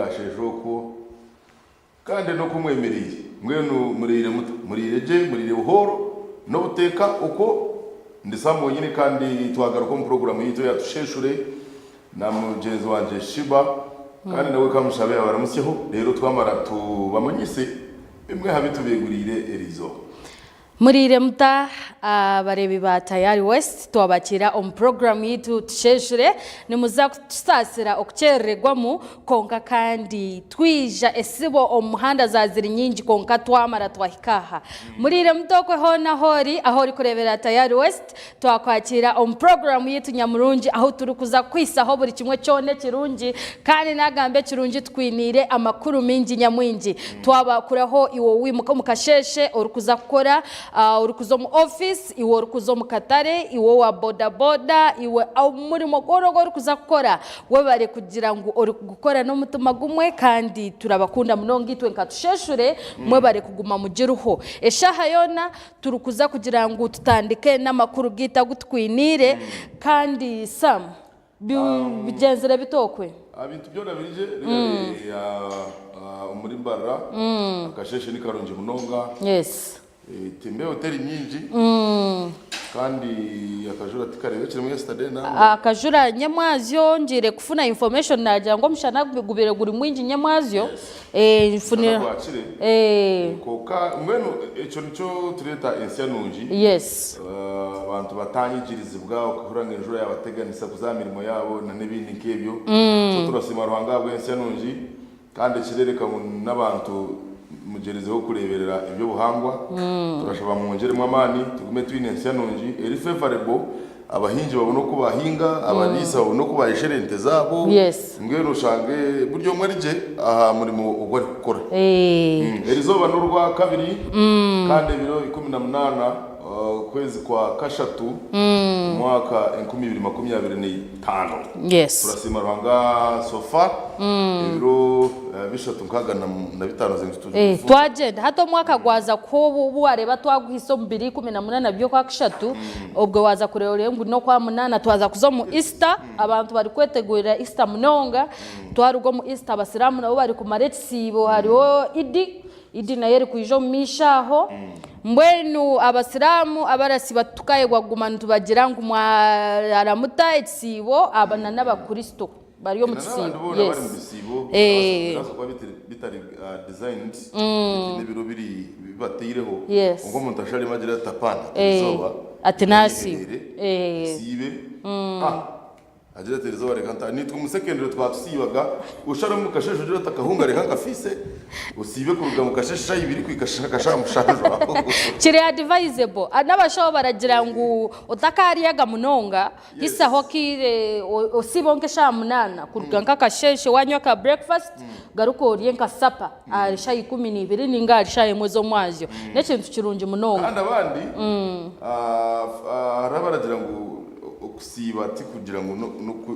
bwasheesha okwo kandi n'oku mwemereire. Mbwenu muraire muta? Muraire gye? Muraire buhooro n'obuteeka okwo? Ndi Sam wenyine kandi twagaruka omu puroguramu yaitu eya Tusheeshure na mugyenzi wangye Sheeba kandi nawe kamushabe abaramutsyeho reero twamara tubamanyise bimwe aha bi tubeeguriire eriizooba. Muriire muta abareebi ba Tayari West, twabakiira omu puroguramu yaitu Tusheeshure. Nimuza kutusaasira okukyerererwamu kwonka kandi twija esibo omu muhanda za ziri nyingi kwonka twamara twahika aha. Muriire muta okwe hoona ahu ori, ahu orikureebera Tayari West, Twakwakiira omu puroguraamu yaitu nyamurungi ahu turikuza kukuhisaho buri kimwe kyona ekirungi kandi nagamba ekirungi tukwiniire amakuru maingi nyamwingi. Twabakuraho iwe owimuka omu kasheeshe orikuza kukora, orikuza omu ofiisi, iwe orikuza omu katare, iwe owa boda boda, iwe omurimo gwona ogu orikuza kukora webare kugira ngu orikugukora n'omutima gumwe kandi turabakunda munonga itwe nka Tusheshure mwebare kuguma mugiriho eshaaha yoona. Turikuza kugira ngu tutandike n'amakuru gaitu agu tukwiniire. Kandi Sam, bigyenzire bita okwe? Ebintu byona biri gye omuri Mbarara. Akasheeshe ni karungi munonga. Yes. Embeho teri nyingi kandi akajura tikareebekiremu yesterday nangwa. Akajura nyemwazyo ngiire kufuna information naagira ngu omushana gubaire guri mwingi nyemwazyo. Omushana gwakire kwonka mbwenu ekyo nikyo tureeta ensya nungi abantu batanyigirizibwa okahurira ngu enjura yabateganisa kuza aha mirimo yaabo na n'ebindi nk'ebyo. So turasiima Ruhanga ahabw'ensya nungi kandi ekirereka ngu n'abantu mugyerizeho kureeberera eby'obuhangwa. Turashaba mwongyeremu amaani tugume twine ensya nungi eri favourable. Abahingi babone oku bahinga, abariisa babone oku baayeshera ente zaabo, mbwenu oshange buri omwe ari gye aha murimo ogu arikukora. Erizooba n'orwakabiri kandi ebiro 18 okwezi kwa kashatu omwaka 2025. Turasiima Ruhanga so far ebiro bishatu nkaaga na bitaano z'enju. Twagyenda hati omwaka gwaza kuhwa obu wareeba twaguhisa omu biro 18 by'okwakashatu. Obwe waaza kureeba orebe ngu n'Okwamunaana twaza kuza omu Easter, abantu barikwetegurira Easter munonga. Twaruga omu Easter abasiraamu nabo barikumara ekisiibo hariho Idi, Idi nayo erikwija omu maisho aho. Mbwenu abasiraamu abarasiiba titukayebwa kuguma nitubagira ngu mwarara muta ekisiibo aba na n'abakristo bari omu Na n'abandi kisiibo. boona abari mu Yes. bisiibo birabaasa kuba bitari designed, bitaine ebiro biri bibataireho. Yes. Kwonka omuntu asharemu agire ati apana, ati erizooba Ati reka nasiiba. nyeherere, nsiibe. Ah! Agire ati erizooba reka nta Naitwe omu secondary twatusiibaga, osharemu omu kasheeshe ogire oti akahunga reka nkafiise, osiibe kuruga mu kasheeshe shaaha ibiri kuhika shaaha mushanju aho. Kiri advisable. N'abashaho baragira ngu otakaaryaga munonga, Hisaho akaire osiibeho nk'eshaaha munaana kuruga nk'akasheeshe wanywa ka breakfast garuka orye nka supper ahari shaaha 12 ninga ahari shaaha emwe z'omwazyo. N'ekintu kirungi munonga. Kandi abandi hariho abaragira ngu okusiiba tikugira ngu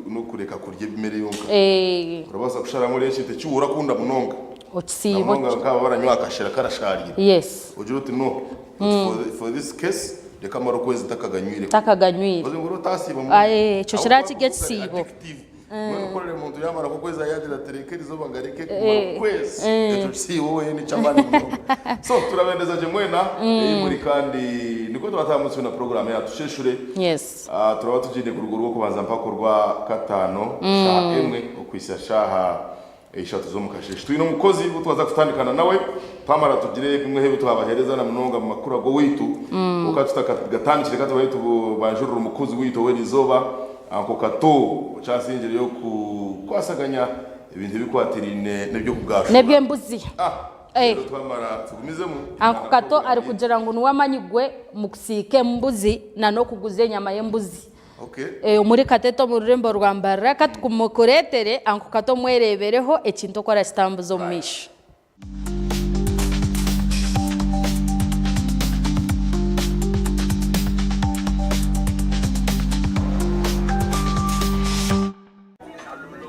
n'okureka kurya ebimere yonka. Orabaasa kusharamu orye ekintu eki orakunda munonga. Okisiibe. Namunonga nk'abo abaranywa akashera karasharira. Ogire oti no, for this case Reka mmare okwezi ntakaganywire. Ntakaganywire. Oze ngu otasiiba munonga. Aye, ekyo kiraba kiri ekisiibo. Addictive. Mbwenu ku orareba omuntu yamara nk'okwezi yagira ati reka erizooba ngareke kumara okwezi. Ekyo kisiibo we n'eky'amaani munonga. So turabendeza gye mwena ei muri kandi nikwo twataamutsyo na puroguraamu ya Tusheshure. Yes. Turaba tugiine kuruga orw'okubanza mpaka orwa kataano shaaha emwe okuhitsya shaaha Eishatu z'omu kasheeshe. Twine omukozi ou twaza kutandikana nawe, twamara tugire bimwe ebi twabaheereza na munonga omu makuru ag'owaitu. Kwonka tutakagatandikire ka tubahe tubanjurire omukozi waitu ow'eriizooba, Uncle Kato, okyasingireyo kukwasaganya ebintu ebikwatiraine n'eby'okugaashuura. N'eby'embuzi. Ah! Reero twamara tugumizemu Uncle Kato arikugira ngu niwe amanyigwe omu kusiika embuzi na n'okuguza enyama y'embuzi. Omuri Katete omu rurembo rwa Mbarara ka tukumukureetere anku Kato omwereebereho ekintu oku arakitambuza omu maisho.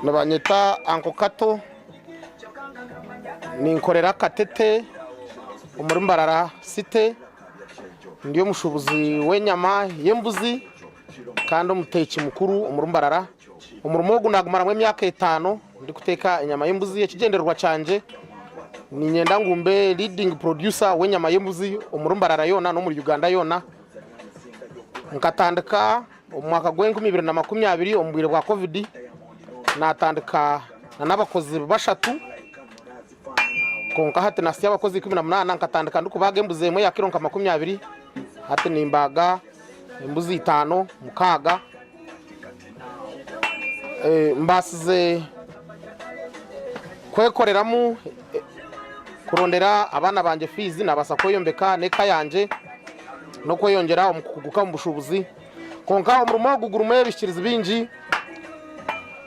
Nibanyeta Anko Kato, ninkorera Katete omuri Mbarara City, ndi omushuubuzi w'enyama y'embuzi kandi omuteeki mukuru omuri Mbarara. Omurimo ogu naagumaramu emyaka etaano ndikuteeka enyama y'embuzi. Ekigyendererwa kyangye niinyenda ngu mbe leading producer w'enyama y'embuzi omuri Mbarara yoona n'omuri Uganda yoona. Nkatandika omu mwaka gw'enkumi ibiri na makumi abiri omu bwire bwa Covid, naatandika n'abakozi bashatu kwonka hati nahitsya abakozi 18. Nkatandika ndikubaaga embuzi emwe ya kiro nka 20, hati nimbaaga embuzi itaano, mukaaga. Mbaasize kwekoreramu kurondera abaana bangye fiizi naabaasa kweyombeka n'eka yangye n'okweyongyera omu kukuguka omu bushuubuzi. Kwonka omurimo ogu gurimu ebihikirizi bingi,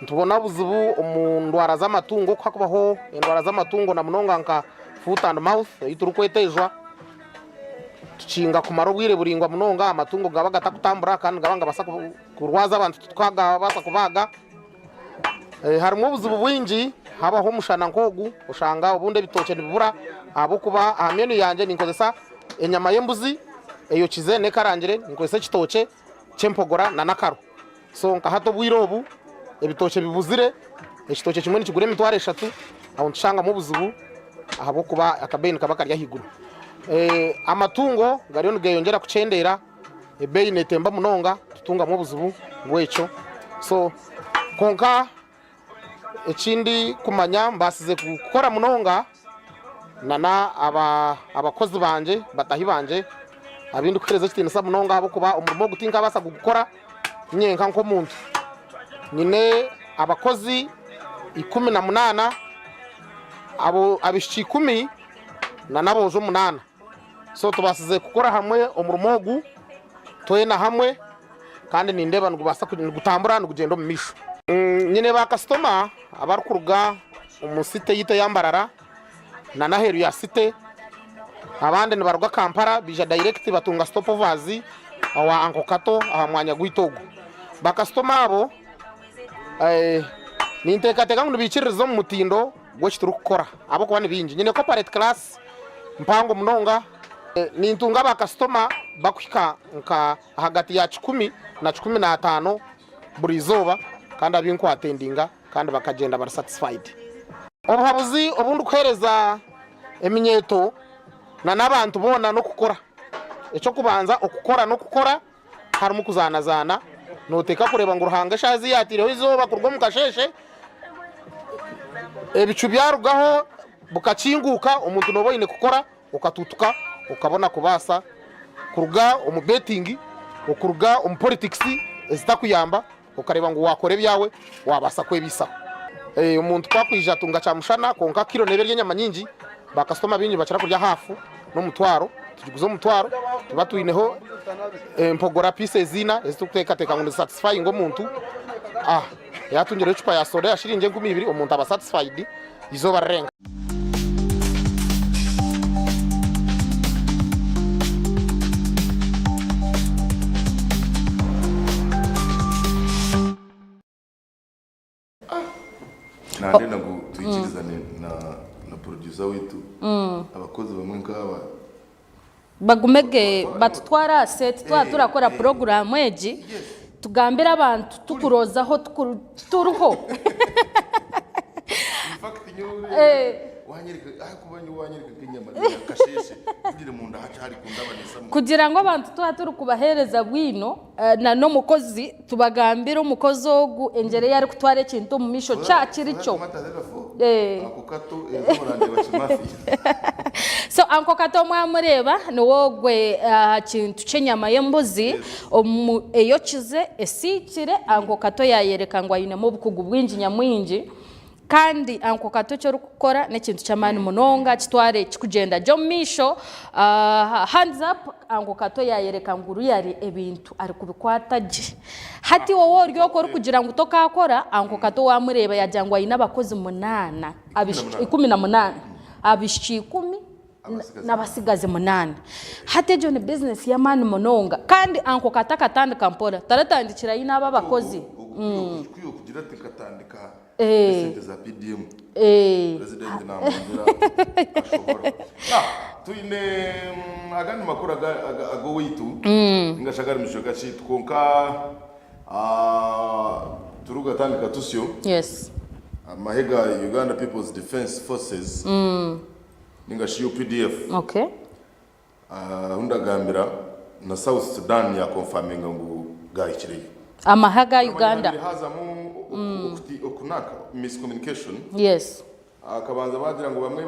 nitubona obuzibu omu ndwara z'amatungo ku hakubaho endwara z'amatungo na munonga nka foot and mouth ei turikweta ejwa. Tukinga kumara obwire buraingwa munonga amatungo gaba gatakutambura kandi nigaba nigabaasa kurwaza abantu titukagabaasa kubaaga. Harimu obuzibu bwingi habaho omushana nk'ogu oshanga obundi ebitookye nibibura ahabw'okuba aha menu yangye ninkozesa enyama y'embuzi eyokize n'ekarangire, ninkozesa ekitookye ky'empogora n'akaro. So nka hati obwire obu ebitookye bibuzire, ekitookye kimwe nikigura emitwaro eshatu, aho nitushangamu obuzibu ahabw'okuba akabeeyi nikaba kari ahaiguru. Amatungo gariyo nigeyongyera kukyendeera, ebeeyi netemba munonga tutungamu obuzibu bw'ekyo. So kwonka Eki ndikumanya mbaasize kukora munonga nana abakozi bangye, bataahi bangye abu ndikuheereza ekitiinisa munonga ahabw'okuba omurimo ogu tinkabaasa kugukora nyenka nk'omuntu. Nyine abakozi 18, abaishiki ikumi nana aboojo munaana. So tubaasize kukora hamwe omurimo ogu twena hamwe. Kandi nindeeba nigubaasa nigutambura nigugyenda omu maisho. Nyine baakasitoma abarikuruga omu site yaitu eya Mbarara na n'aheeru ya site. Abandi nibaruga Kampala baija dayirekiti batunga sitopovaazi owa Anko Kato aha mwanya gwaitu ogu. Baakasitoma abo ninteekateeka ngu nibaikiririza omu mutindo gw'eki turikukora ahabw'okuba ni baingi. Nyine kopareti kiraasi mpango munonga. Nintunga baakasitoma bakuhika nka ahagati ya kikumi na 15 buri izooba kandi abu nkwatendinga kandi bakagyenda bari satisfied. Obuhabuzi obu ndikuheereza eminyeeto na n'abantu boona n'okukora. Eky'okubanza okukora n'okukora harimu kuzaanazaana, nooteeka kureeba ngu Ruhanga eshaaha ezi yaataireho eizooba kuruga omu kasheeshe ebicu byarugaho bukakinguuka omuntu nooba oine kukora. Okatuutuka okabona kubaasa kuruga omu betting, okuruga omu politics ezitakuyamba, okareeba ngu wakora ebyawe wabaasa kwebaisaho. Omuntu ku akwija atunga kyamushana kwonka kiro neeba eri enyama nyingi, ba kasitoma baingi nibakira kurya haafu n'omutwaro, tugiguza omutwaro, tuba twineho empogora pieces ina ezi turikuteekateeka ngu nizisatisfyinga omuntu, yaatungireho ecupa ya soda ya shiringi 2000 omuntu aba satisfied eizooba rirenga. Nandenda ngu twikirizane na na producer waitu abakozi bamwe nk'aba Bagume ge batutware aha seeti twaba turakora puroguraamu egi tugambire abantu tukurozaho turiho. In fact nyowe wanyereka ahakuba nyowe wanyereka nk'enyama ya kasheeshe mpurire munda hakyari kundabanisamu. Kugira ngu abantu twaba turi kubaheereza bwino na n'omukozi tubagambire omukozi ogu engyera ei arikutwara ekintu omu maisho kya kiri kyo. Ako kato ezo orandeeba kimafi. So Uncle Kato mwamureeba niwe ogwe aha kintu ky'enyama y'embuzi omu eyokize esiikire Uncle Kato yayereka ngu ainemu obukugu bwingi nyamwingi kandi Uncle Kato eki orikukora n'ekintu ky'amaani munonga kitware kikugyenda gye omu maisho. Hands up Uncle Kato yayereka ngu really ebintu arikubikwata gye. Hati iwe ori okwo orikugira ngu tokaakora, Uncle Kato waamureeba yaagira ngu aine abakozi munaana, abaishiki 18, abaishiki ikumi n'abatsigazi munaana. Hati egyo ni bizinesi y'amaani munonga kandi Uncle Kato akatandika mpora, taratandikire aine abo abakozi. Ku okugira ati nkatandika n'esente za PDM, Purezidenti namwongyera ashohora. Twine agandi makuru ag'owaitu ninga shi agari omu kicweka kyaitu kwonka. Titurugatandika tusyo. Yes. Amahe ga Uganda People's Defence Forces ninga shi UPDF Okay. ahu ndagambira na South Sudan ya confirminga ngu gahikireyo. Amahe aga Uganda. Oramanya hazamu okunaka miscommunication. Yes. Akabanza bagira ngu bamwe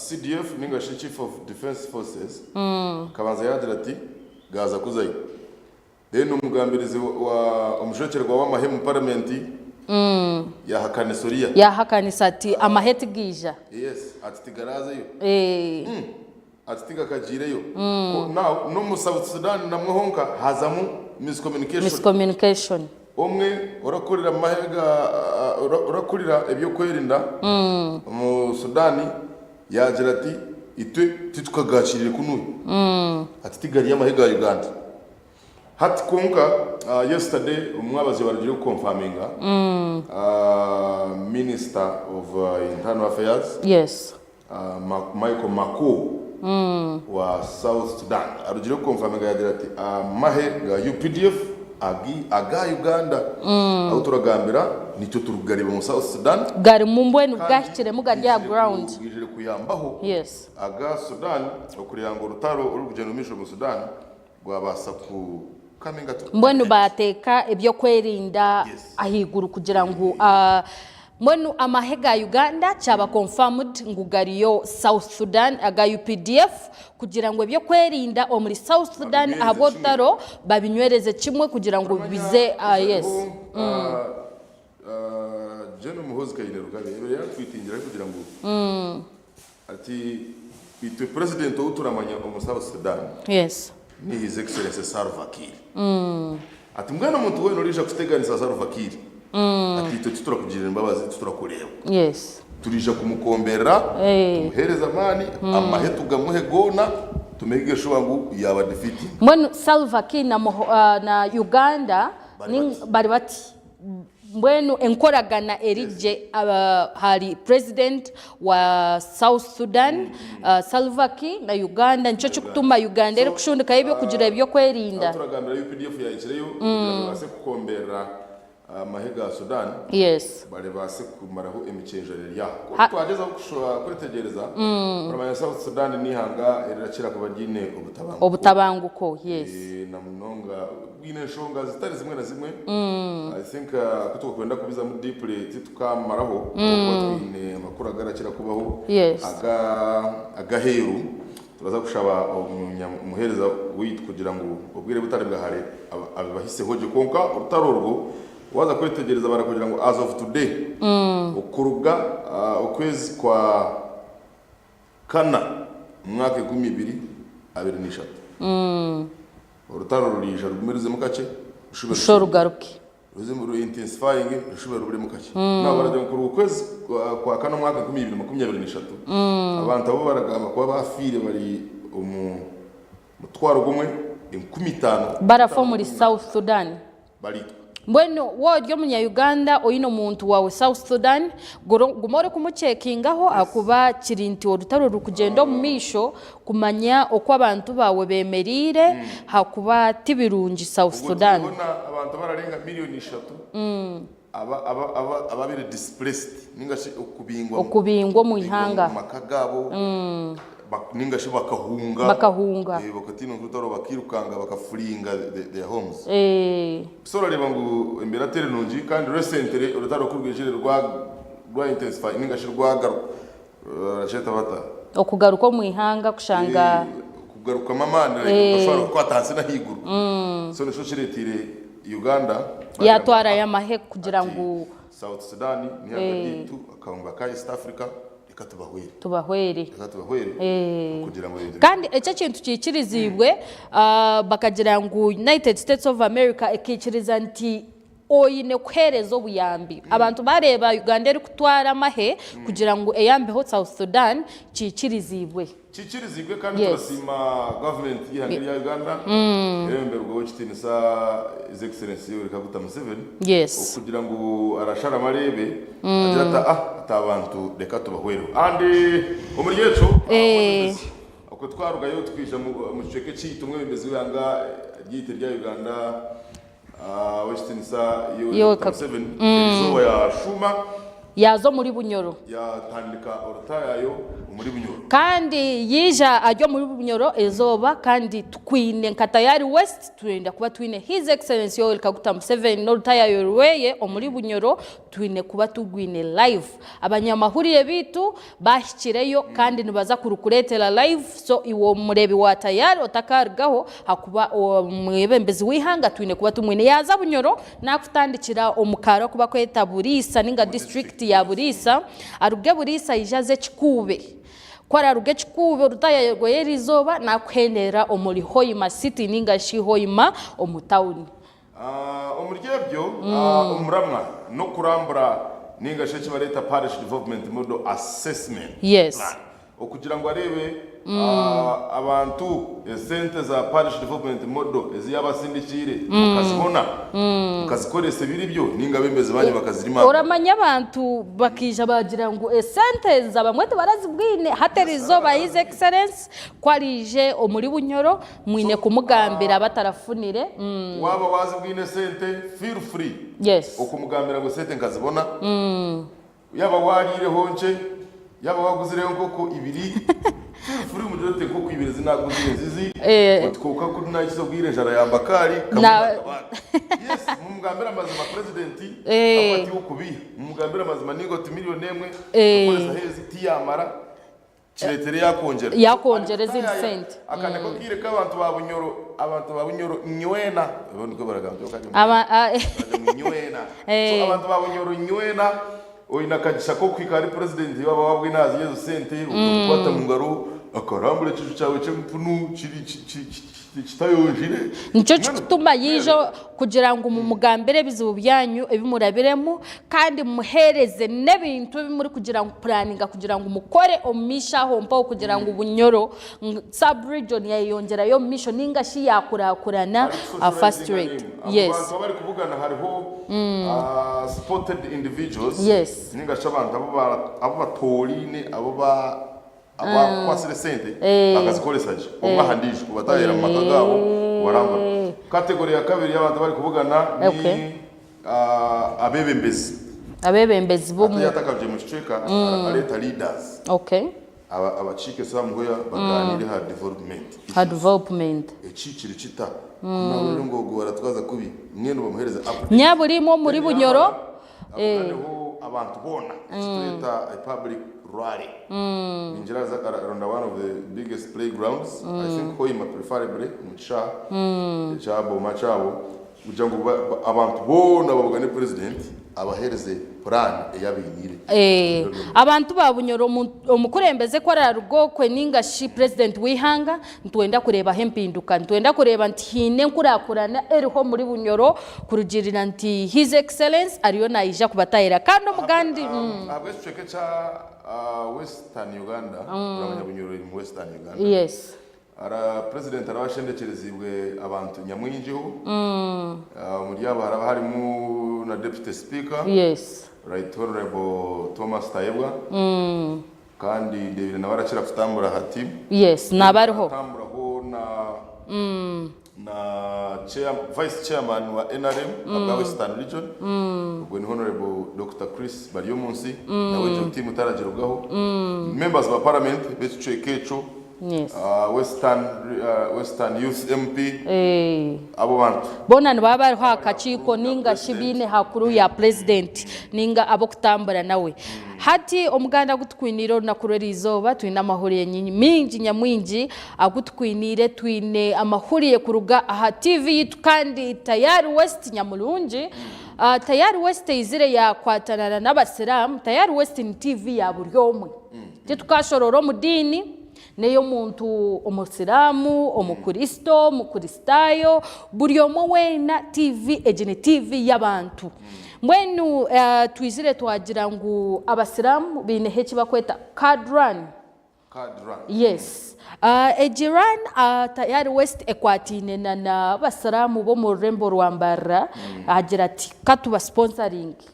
CDF ninga shi Chief of Defence Forces akabanza yagira ati gaza kuzayo. Then omugambirizi wa omushwekyerwa w'amahe mu paramenti yahakanisa oriya. Yahakanisa ati amahe tigaija. Yes, ati tigarazeyo. Eh. Ati tigakagiireyo. Ko now n'omu South Sudan namwo honka hazamu miscommunication. Miscommunication. Omwe orakurira amahe ga orakurira eby'okwerinda omu Sudan yagira ati itwe titukagakiirire kunuya. Ati tigari amahe ga Uganda. Hati kwonka yesterday omwabazyo barugire ku confirminga Minister of Internal Affairs Yes. Michael Makuo wa South Sudan arugire ku confirminga yagira ati amahe ga UPDF agi aga Uganda ahu turagambira nitwe turikugareba omu South Sudan Garimu mbwenu kandi gahikiremu gari aha gaizire ground. gaizire kuyambaho Yes. aga Sudan okureba ngu orutaro orurikugyenda omu maisho omu Sudan Gwabaasa ku coming to an Mbwenu end. baateeka eby'okwerinda Yes. ahaiguru kugira ngu mbwenu amahe ga Uganda kyaba confirmed ngu gariyo South Sudan aga UPDF kugira ngu eby'okwerinda omuri South Sudan Babinywereze ahabw'orutaro babinywereze kimwe kugira ngu Oramanya bize yes. hariho Gen Muhoozi Kainerugaba yabaire yatwitingira arikugira ngu Ati itwe president ou turamanya omu South Sudan Yes. ni His Excellency Salva Kiir. Ati mbwenu omuntu weena oriija kuteganisa Salva Kiir, ati itwe titurakugirira embabazi, titurakureeba. Yes. Turiija kumukomberera, tumuheereze amaani, amahe tugamuhe goona, tumake sure ngu yaaba defeating. Mbwenu Salva Kiir na Muho, na Uganda Bari ni bati. bari bati. Mbwenu enkoragana eri gye ahari President wa South Sudan, Salva Kiir na Uganda nikyo kirikutuma Uganda erikushundikayo eby'okugira eby'okwerinda. Ahu turagambira UPDF yahikireyo kugira ngu ebaase kukomberera amahe ga Sudan barebaase kumaraho emikyenjano eri aho. Ku twagyezaho kwetegyereza oramanya South Sudan n'eihanga erirakira kuba ryine obutabanguko. Obutabanguko, yes. Na munonga Bwine enshonga zitari zimwe na zimwe I think ku twakwenda kubizamu deeply titukamaraho ahabw'okuba twine amakuru agarakira kubaho Yes. aga agaheeru turaza kushaba omuheereza waitu kugira ngu obwire butari bwa hare abibahiseho gye kwonka orutaro orwo waaza kwetegyereza barakugira ngu as of today okuruga okwezi kwa Kana omu mwaka 2023. Orutaro ruriija rugume ruzemu kakye, rushube Rushube rugaruke. Ruzemu ru intensifyinge, rushube ruburemu kakye. Naabo baragira ngu kuruga okwezi kwa kana omwaka 2023, abantu abu baragamba kuba baafiire bari omu mutwaro gumwe 5,000. Barafa omuri South Sudan. Bariitwa. Mbwenu waaba ori omunya-Uganda oine omuntu waawe South Sudan, guma orikumucekingaho ahakuba kiri nti orutaro rurikugyenda omu maisho kumanya oku abantu baawe bemereire ahakuba tibirungi South Obwo Sudan. turiho na abantu abararenga miriyoni ishatu ababaire displaced ninga shi okubingwa Okubingwa omu ihanga. omu maka gaabo ninga shi bakahunga. Bakahunga. Bakatiina orutaro bakirukanga bakafuringa their homes. So orareeba ngu embeera teri nungi kandi recently orutaro ku rwijire rwa rwa intensify ninga shi rwagaruka barakyeta bata? Okugaruka omu ihanga kushanga. Kugarukamu amaani like okashwara kukwata ahansi n'ahaiguru. So nikyo kireteire Uganda Yatwarayo amahe kugira ngu. South Sudan n'eihanga ryaitu akahunga ka East Africa reka tubahwere. Tubahwere. Reka tubahwere kugira ngu ebintu. Kandi eki ekintu kiikiriziibwe bakagira ngu United States of America ekaikiriza nti oine kuheereza obuyambi. Abantu baareeba Uganda erikutwara amahe kugira ngu eyambeho South Sudan, kiikiriziibwe. Kiikiriziibwe kandi turasiima gavumenti y'eihanga erya Uganda eyebemberweho ekitiinisa His Excellency Yoweri Kaguta Museveni okugira ngu arasharamu areebe agire ati ah ati abantu reka tubahwereho and omuri ekyo okwe twarugayo twija omu kicweka ekyaitu omwebembezi w'eihanga ryaitu erya Uganda. Ow'ekitiinisa Yoweri Kaguta Museveni erizooba yaashuuma. Yaaza omuri Bunyoro. Yaatandika orutaayayo omuri Bunyoro. Kandi yaija ari omuri Bunyoro eizooba kandi tukwine nka Tayari West twenda kuba twine His Excellency Yoweri Kaguta Museveni n'orutaayayo rweye omuri Bunyoro twine kuba turwine live. Abanyamahurire baitu Bahikireyo kandi nibaza kurukureetera live so iwe omureebi wa Tayari otakarugaho ahakuba omwebembezi w'eihanga twine kuba tumwine. Yaaza Bunyoro nakutandikira omu kaaro aku bakweta Buriisa ninga disiturikiti ya Buriisa, aruge Buriisa aije aze Kikuube. Ku araruge Kikuube orutayayo rweye eriizooba nakuhendera omuri Hoima city ninga shi Hoima omu tawuni. Omuri ebyo, omuramwa n'okurambura ninga shi eki bareeta Parish Development Model Assessment Plan okugira ngu areebe abantu esente za Parish Development Model ezi yaabasindikiire mukazibona, mukazikoresa ebiri byo ninga abeebembezi baanyu bakazirima. Oramanya abantu bakaija baagira ngu esente ezi abamwe tibarazibwine hati eriizooba His Excellency ku araije omuri Bunyoro Mwine kumugambira batarafunire. Waaba waazibwine esente, feel free okumugambira ngu esente nkazibona. Yaaba waariireho nkye, yaaba waaguzireho enkoko ibiri, feel free omugire oti enkoko ibiri ezi naaguzire nzizi, oti kwonka ku naahikize obwire enjara yamba akaari, kamwe naakabaga. Yes, mumugambire amazima President ahabw'okuba tiwe okubiiha. Mumugambire amazima ninga oti million emwe nkakoresaho ezi tiyamara. Kireetere yaakwongyera. Yaakwongyera ezindi sente. Aka niko kaire k'abantu ba Bunyoro, abantu ba Bunyoro nywena, obo nikwo baragamba kyoka nywena, ngu nywena. So abantu ba Bunyoro nywena, oine akagisha k'okuhika ahari purezidenti waaba waabwine ahaziri ezo sente, okamukwata mu ngaro, akarambura ekiju kyawe ky'empunu kiri kitayonjire. Nikyo kikutuma yaija kugira ngu mumugambire ebizibu byanyu ebi murabiremu kandi mumuheereze n'ebintu ebi murikugira ngu puraninga kugira ngu mukore omu maisho aho mpaho kugira ngu Bunyoro sub region yayeyongyerayo omu maisho ninga shi yakurakurana a fast rate. Yes. Abo bantu abari kubugana hariho supported individuals ninga shi abantu abu batoraine abu ba Abakwatsire esente bakazikoresa gye omwe aha ndiijo kubatahirira mu maka gaabo kubarambura. Category ya kabiri y'abantu abari kubugana ni abeebembezi. Abeebembezi b'omu. Hati atakarugiire mu kicweka areeta leaders. Abakiike somewhere bagaaniire aha development issues. Aha development. Eki kiri kita? Ku naahurira ngu ogu aratwaza kubi, mbwenu bamuheereze updates. Nyabura imwe omuri Bunyoro. Abuganeho abantu boona eki tureeta a public rally. Ningira araza aronda one of the biggest play grounds, I think Hoima preferably omu kishaaha ekya Boma kyabo kugira ngu abantu boona babugane president abaheereze plan ei abainiire. Abantu ba Bunyoro omukurembeze ku araruga okwe ninga shi president w'eihanga Nitwenda kureebaho empinduka. Nitwenda kureeba nti haine enkurakurana eriho omuri Bunyoro kurugiirira nti His Excellence ariyo naija kubatahirira kandi omugandi. Ahabw'ekicweka ekya Western Uganda, oramanya Bunyoro eri mu Western Uganda. Yes. President araba ashendekyereziibwe abantu nyamwingiho. Omuri abo haraba harimu na Deputy Speaker. Yes. Right Honourable Thomas Tayebwa. Kandi ndebire nawe arakira kutambura hati. Yes naba ariho. Aratamburaho na na chair, vice chairman wa NRM abwa Western region ogwe ni Honorable Dokita Chris Baryomunsi nawe egyo team taragirugaho. Members ba parliament b'ekicweka ekyo Yes. Western, Western Youth MP abo bantu. Boona nibaba bariho aha kakiiko ninga shi baine aha kuru ya Purezidenti ninga ab'okutambura nawe. Hati omuganda ogu tukwiniire orunaku rw'eriizooba twine amahuriye mingi nyamwingi agu tukwiniire. Twine amahuriye kuruga aha TV yaitu kandi Tayari West nyamurungi. Tayari West eizire yaakwatana na n'abasiraamu. Tayari West ni TV ya buri omwe. Titukashoroora omu diini. N'ey'omuntu Omusiraamu, Omukristo, Omukristaayo, buri omwe weena TV egi ni TV y'abantu. Mbwenu twizire twagira ngu Abasiraamu baineho eki barikweta card run. Yes. Egi run Tayari West ekwataine na n'Abasiraamu b'omu rurembo rwa Mbarara, agira ati ka tubasiponsaringe.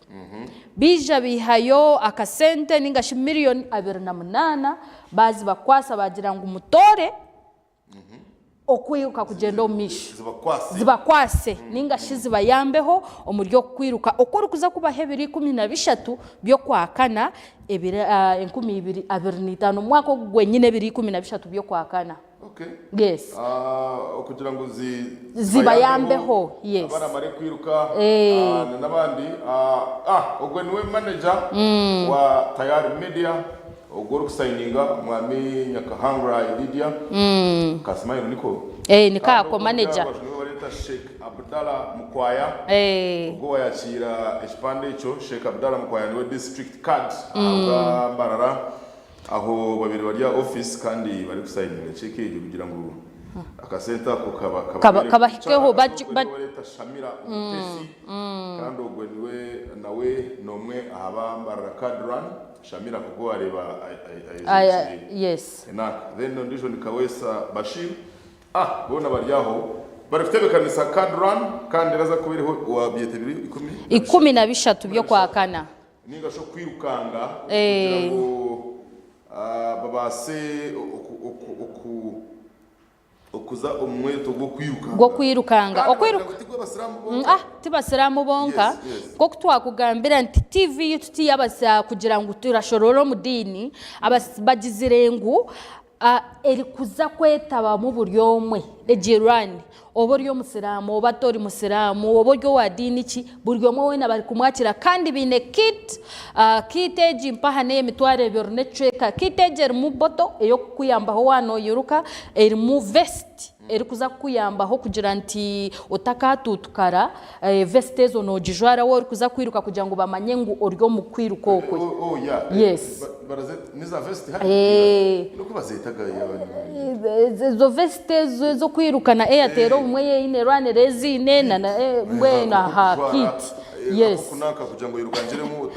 Baija baihayo akasente ninga shi miriyoni 28 baazibakwasa baagira ngu mutoore. Okwiruka kugyenda omu maisho. Zibakwase. Zibakwase ninga shi zibayambeho omuri oku kwiruka oku orikuza kubaho ebiro 13 by'Okwakana ebiro 2025, omu mwaka ogu gwenyine ebiro 13 by'Okwakana. Okay. Yes. Ah, okugira ngu zi Zibayambeho, yes. Abaramare kwiruka Eh. ah, na n'abandi ah, ah, ogwe niwe manager wa Tayari Media ogwo orikusayininga Mwami Nyakahangura Lydia Kasimairo niko Eh, niko Kandi ako ogwo manager. omuri niwe bareeta Sheikh Abdallah Mukwaya Eh. ogwo wayakiira ekipande ekyo. Sheikh Abdallah Mukwaya niwe district card ahabwa Mbarara. Aho babire bari aha office kandi barikusayininga cheque egyo kugira ngu akasente ako Kaba- kabahikeho, niwe bareeta Shamira Omutesi kandi ogwe niwe nawe nomwe aha ba Mbarara card run. Shamira kuko wareeba Aya, ayezirikire yes. enaka. Then ondiijo ni Kaweesa Bashir. Ah, boona bari aho barikutebeekanisa card run kandi eraza kuba eriho wabyeta ebiro ikumi na 13 by'Okwakana. Nainga shi okwirukanga kugira ngu babaase okuza omu mweto gw'okwirukanga. Gw'okwirukanga. Kandi bagira ngu ti gw'abasiraamu bonka. Ah, ti basiraamu bonka. Nk'oku twakugambira nti TV yaitu ti y'abasiraamu kugira ngu turashoroora omu diini, bagizire ngu erikuza kwetabamu buri omwe egi run, oba ori omusiraamu oba tori musiraamu, oba ori owa diini ki, buri omwe weena barikumwakira kandi baine kit, kit egi mpaha n'eyemitwaro ebiri n'ekicweka, kit egi erimu boto ey'okukuyambaho waaba noyiruka, erimu vest erikuza kukuyambaho kugira nti otakatuutukara, vest ezo nogijwara waaba orikuza kwiruka kugira ngu bamanye ngu ori omu kwiruka okwe. Oh, oh, yeah. Yes. Barazeta niza vest hati? Eh. Nuko bazetaga Ezo vest ezo ez'okwiruka na Airtel obumwe yeine rwanira eziine na na mbwenu aha kit. Yes. Kunanka kugira ngu oyirukangiremu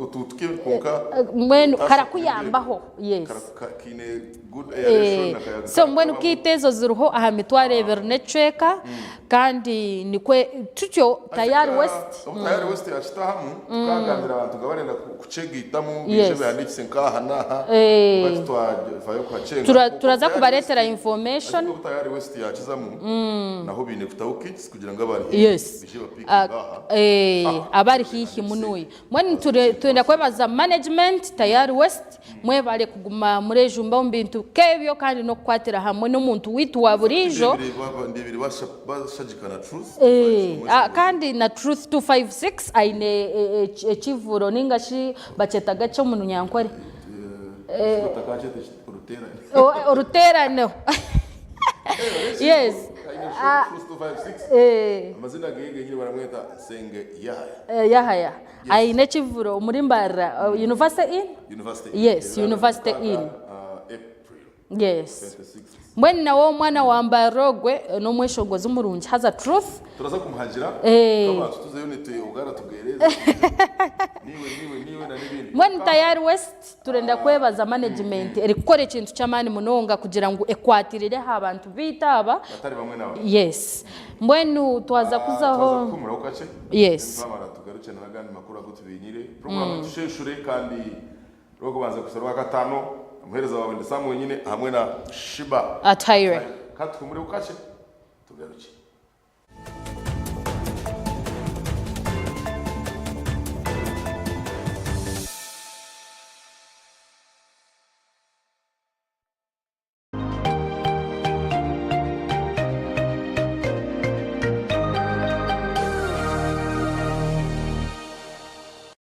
otuutuke kwonka Mbwenu karakuyambaho. Yes. Kaine good aeration akayaga So mbwenu karakurabamu. kit ezo ziriho aha mitwaro ebiri n'ekicweka kandi nikwe tutyo Tayari West. Obu Tayari West yakitahamu tukagambira abantu nga barenda kukyegaitamu baije Yes. behandiikise nk'aha n'aha Eh. kwonka titwafayo kuhakyenga. Turaza kubareetera information. Obu Tayari West yakizamu naho baine kutaho kits kugira ngu abari haihi Yes. baije bapiikinge aha. Eh, abari haihi munoya. Mbwenu twenda kwebaza management Tayari West Mwebare kuguma murejumba omu bintu nk'ebyo kandi n'okukwatira hamwe n'omuntu waitu wa buriijo. Ndebire bashagika na Truth Kandi na Truth 256 aine ekivuro ninga shi bakyetaga ki omu Runyankore? Oruteerane. Yes. Amazina geye genyine baramweta Nsenge Yahaya. Yahaya. Aine ekivuro omuri Mbarara University Inn? University Inn. Yes, University Inn. April Yes. 26. Mbwenu nawe omwana wa Mbarara ogwe n'omweshongozi murungi haza Truth. Turaza kumuhagira Eh. nk'abantu tuzeyo nitwe obwara tugereze niwe niwe niwe na n'ibindi. Mbwenu Tayari West turenda kwebaza management erikukora ekintu ky'amaani munonga kugira ngu ekwatirire aha bantu baitu aba. Batari bamwe na bamwe. Yes. Mbwenu twaza kuzaho. Twaza kuhumuraho kakye. Yes. Twamara tugarukye na n'agandi makuru agu tubainiire. Puroguraamu Tusheshure kandi Rwokubanza kuhitsya Orwakataano. Omuheereza waawe ndi Sam wenyine hamwe na Shiba Atayire. Ka tuhumureho kakye tugarukye.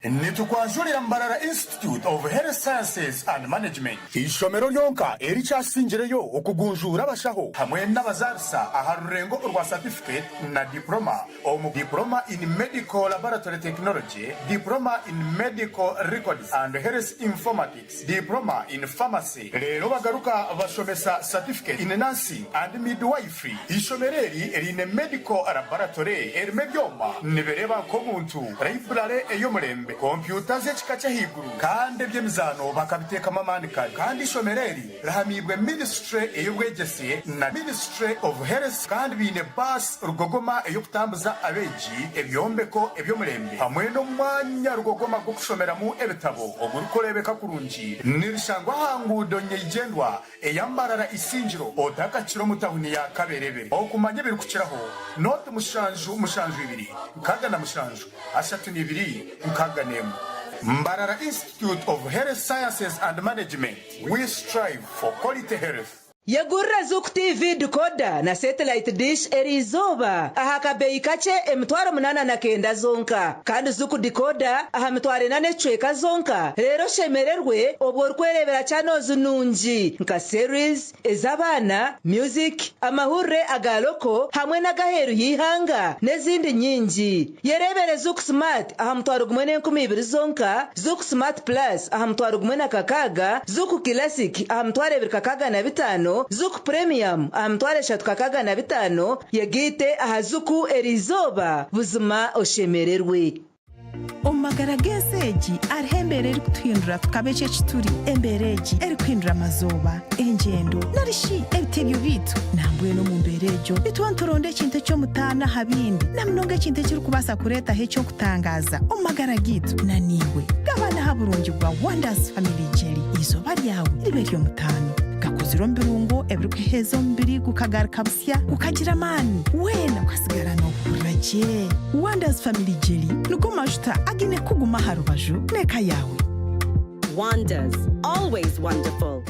Nitukwanjurira Mbarara Institute of Health Sciences and Management, eishomero ryonka erikyasingireyo okugunjuura abashaho hamwe n'abazaarisa aha rurengo orwa satifiketi na diploma omu Diploma in Medical Laboratory Technology, Diploma in Medical Records and Health Informatics. Diploma in Pharmacy reero bagaruka bashomesa Certificate in Nursing and Midwifery. Eishomero eri riine Medical Laboratory erimu ebyoma nibireeba nk'omuntu, Library ey'omurembe, Computer. Kompyuta z'ekika ky'ahaiguru kandi eby'emizaano bakabiteekamu amaani kare kandi eishomero eri rihamiibwe minisiture ey'obwegyese na Ministry of Health kandi baine baasi rugogoma ey'okutambuza abeegi, ebyombeko eby'omurembe hamwe n'omwanya rugogoma gw'okushomeramu ebitabo ogurikureebeka kurungi. Nirishangwa aha nguudo nyeigyendwa eya Mbarara Isingiro otakakira omu tahuni ya Kaberebere. Okumanya ebirikukiraho, nooti mushanju mushanju ibiri 67 32 61. Mbarara Institute of Health Sciences and Management, we strive for quality health. Yegurira Zuku TV decoder na satellite dish eriizooba aha kabeeyi kakye 8,900 zonka kandi Zuku decoder aha 4,000 n'ekicweka zonka reero oshemererwe obwo orikwereebera channels nungi nka series, ez'abaana, music, amahurire aga local hamwe n'agaheeru y'eihanga n'ezindi nyingi. Yereebere Zuku Smart aha 1,200 zonka, Zuku Smart Plus aha 1,060, Zuku Classic aha 2,065, Zuku Premium aha 3,065, yegaite aha Zuku eriizooba buzima oshemererwe. Omu magara g'ensi egi hariho embeera erikutuhindura tukaba eki eki turi. Embeera egi erikuhindura amazooba, engyendo, nari shi ebitebyo byaitu. Nambwenu omu mbeera egyo nituba nituronda ekintu eky'omutaano aha bindi, na munonga ekintu ekirikubaasa kureetaho eky'okutangaaza omu magara gaitu. Na naiwe gabana aha burungi bwa Wonders Family Jelly. Eizooba ryawe ribe ery'omutaano. Gakozirwe omu birungo ebirikuheeza omubiri gukagaruka busya, gukagira amaani, weena okasigara noohurira gye. Wonders Family Jelly nigo majuta againe kukuguma aha rubaju n'eka yaawe. Wonders, always wonderful.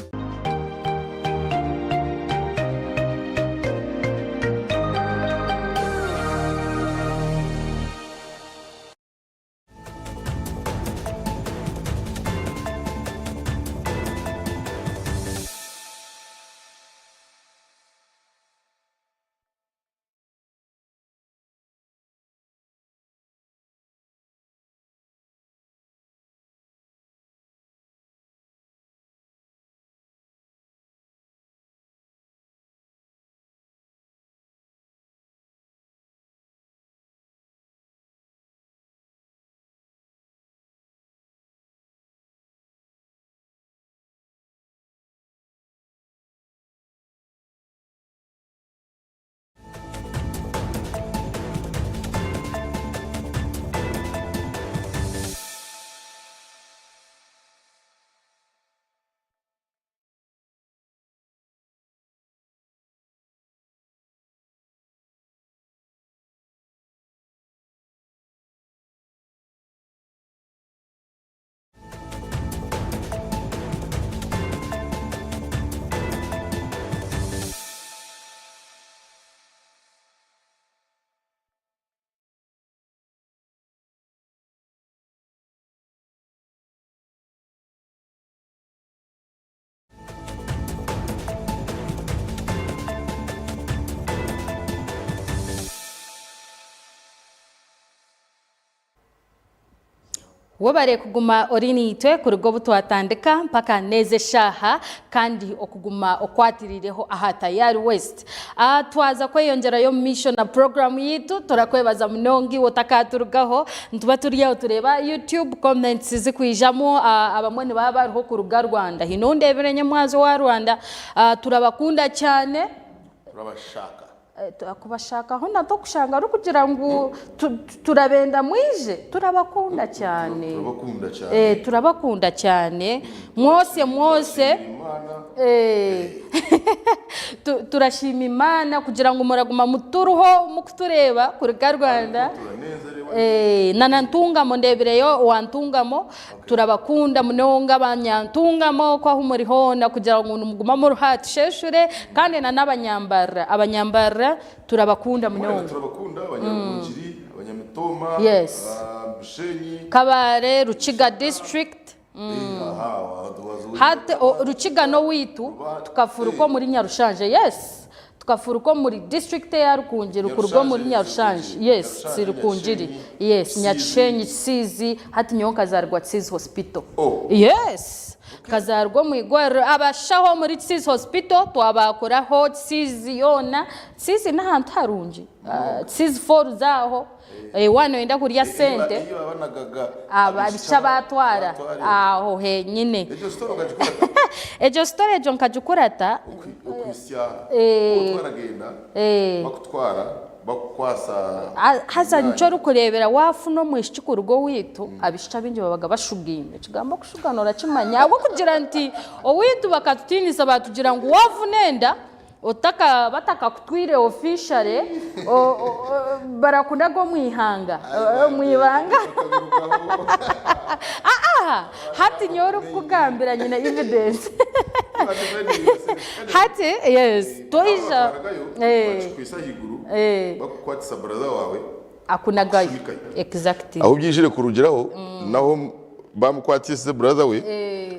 Webare kuguma ori naitwe kuruga obu twatandika mpaka n'ezi eshaaha kandi okuguma okwatiriireho aha Tayari West. Ah, twaza kweyongyerayo omu maisho na puroguramu yaitu turakwebaza munonga iwe otakaturugaho nituba turi aho tureeba YouTube comments zikwijamu ah, abamwe nibaba bariho kuruga Rwanda haine ou ndeebire nyamwazi owa Rwanda ah, turabakunda cyane Turabashaka. Kubashaka hoona tokushanga arikugira ngu turabenda mwije turabakunda cyane Turabakunda cyane. Turabakunda cyane mwose mwose Turashima Imana kugira ngu muraguma muturuho mukutureeba kuruga Rwanda na na Ntungamo ndeebireyo owa Ntungamo Turabakunda munonga abanyantungamo ku ahu muri hoona kugira ngu nimuguma muri aha tusheshure kandi na n'abanyambarira abanyambarira turabakunda Mwena munonga. turabakunda abanyarukungiri, abanyamitooma, Yes. Bushenyi. Kabale, Rukiga district. Eh, aha, waza Hati o- Rukiga n'owaitu Ruba- tukafuruka omuri Nyarushanje yes tukafuruka omuri district eya Rukungiri kuruga omuri Nyarushanje yes si Rukungiri yes Nyakishenyi Kisiizi hati nyowe nkazarigwa Kisiizi hospital Oh. yes. Nkazaarwa omu igwariro. Abashaho omuri Kisiizi Hospital twabakuraho Kisiizi yoona. Kisiizi n'ahantu harungi. Kisiizi Falls aho. Waaba noyenda kurya sente, abaishiki abaatwara aho henyine. Egyo story egyo nkagikurata. Haza nikyo orikureebera waafuna omwishiki kuruga owaitu, abaishiki abaingi babaga bashugaine. Ekigambo okushugana orakimanya ahabw'okugira nti owaitu bakatutiinisa baatugira ngu waafuna enda, Otaka batakakutwire officially barakunaga omu ihanga omu ibanga aa hati nyowe orikukugambira nyine evidence hati yes toija akunagayo exactly. Ahu byaijire kurugiraho naho bamukwatiise brother we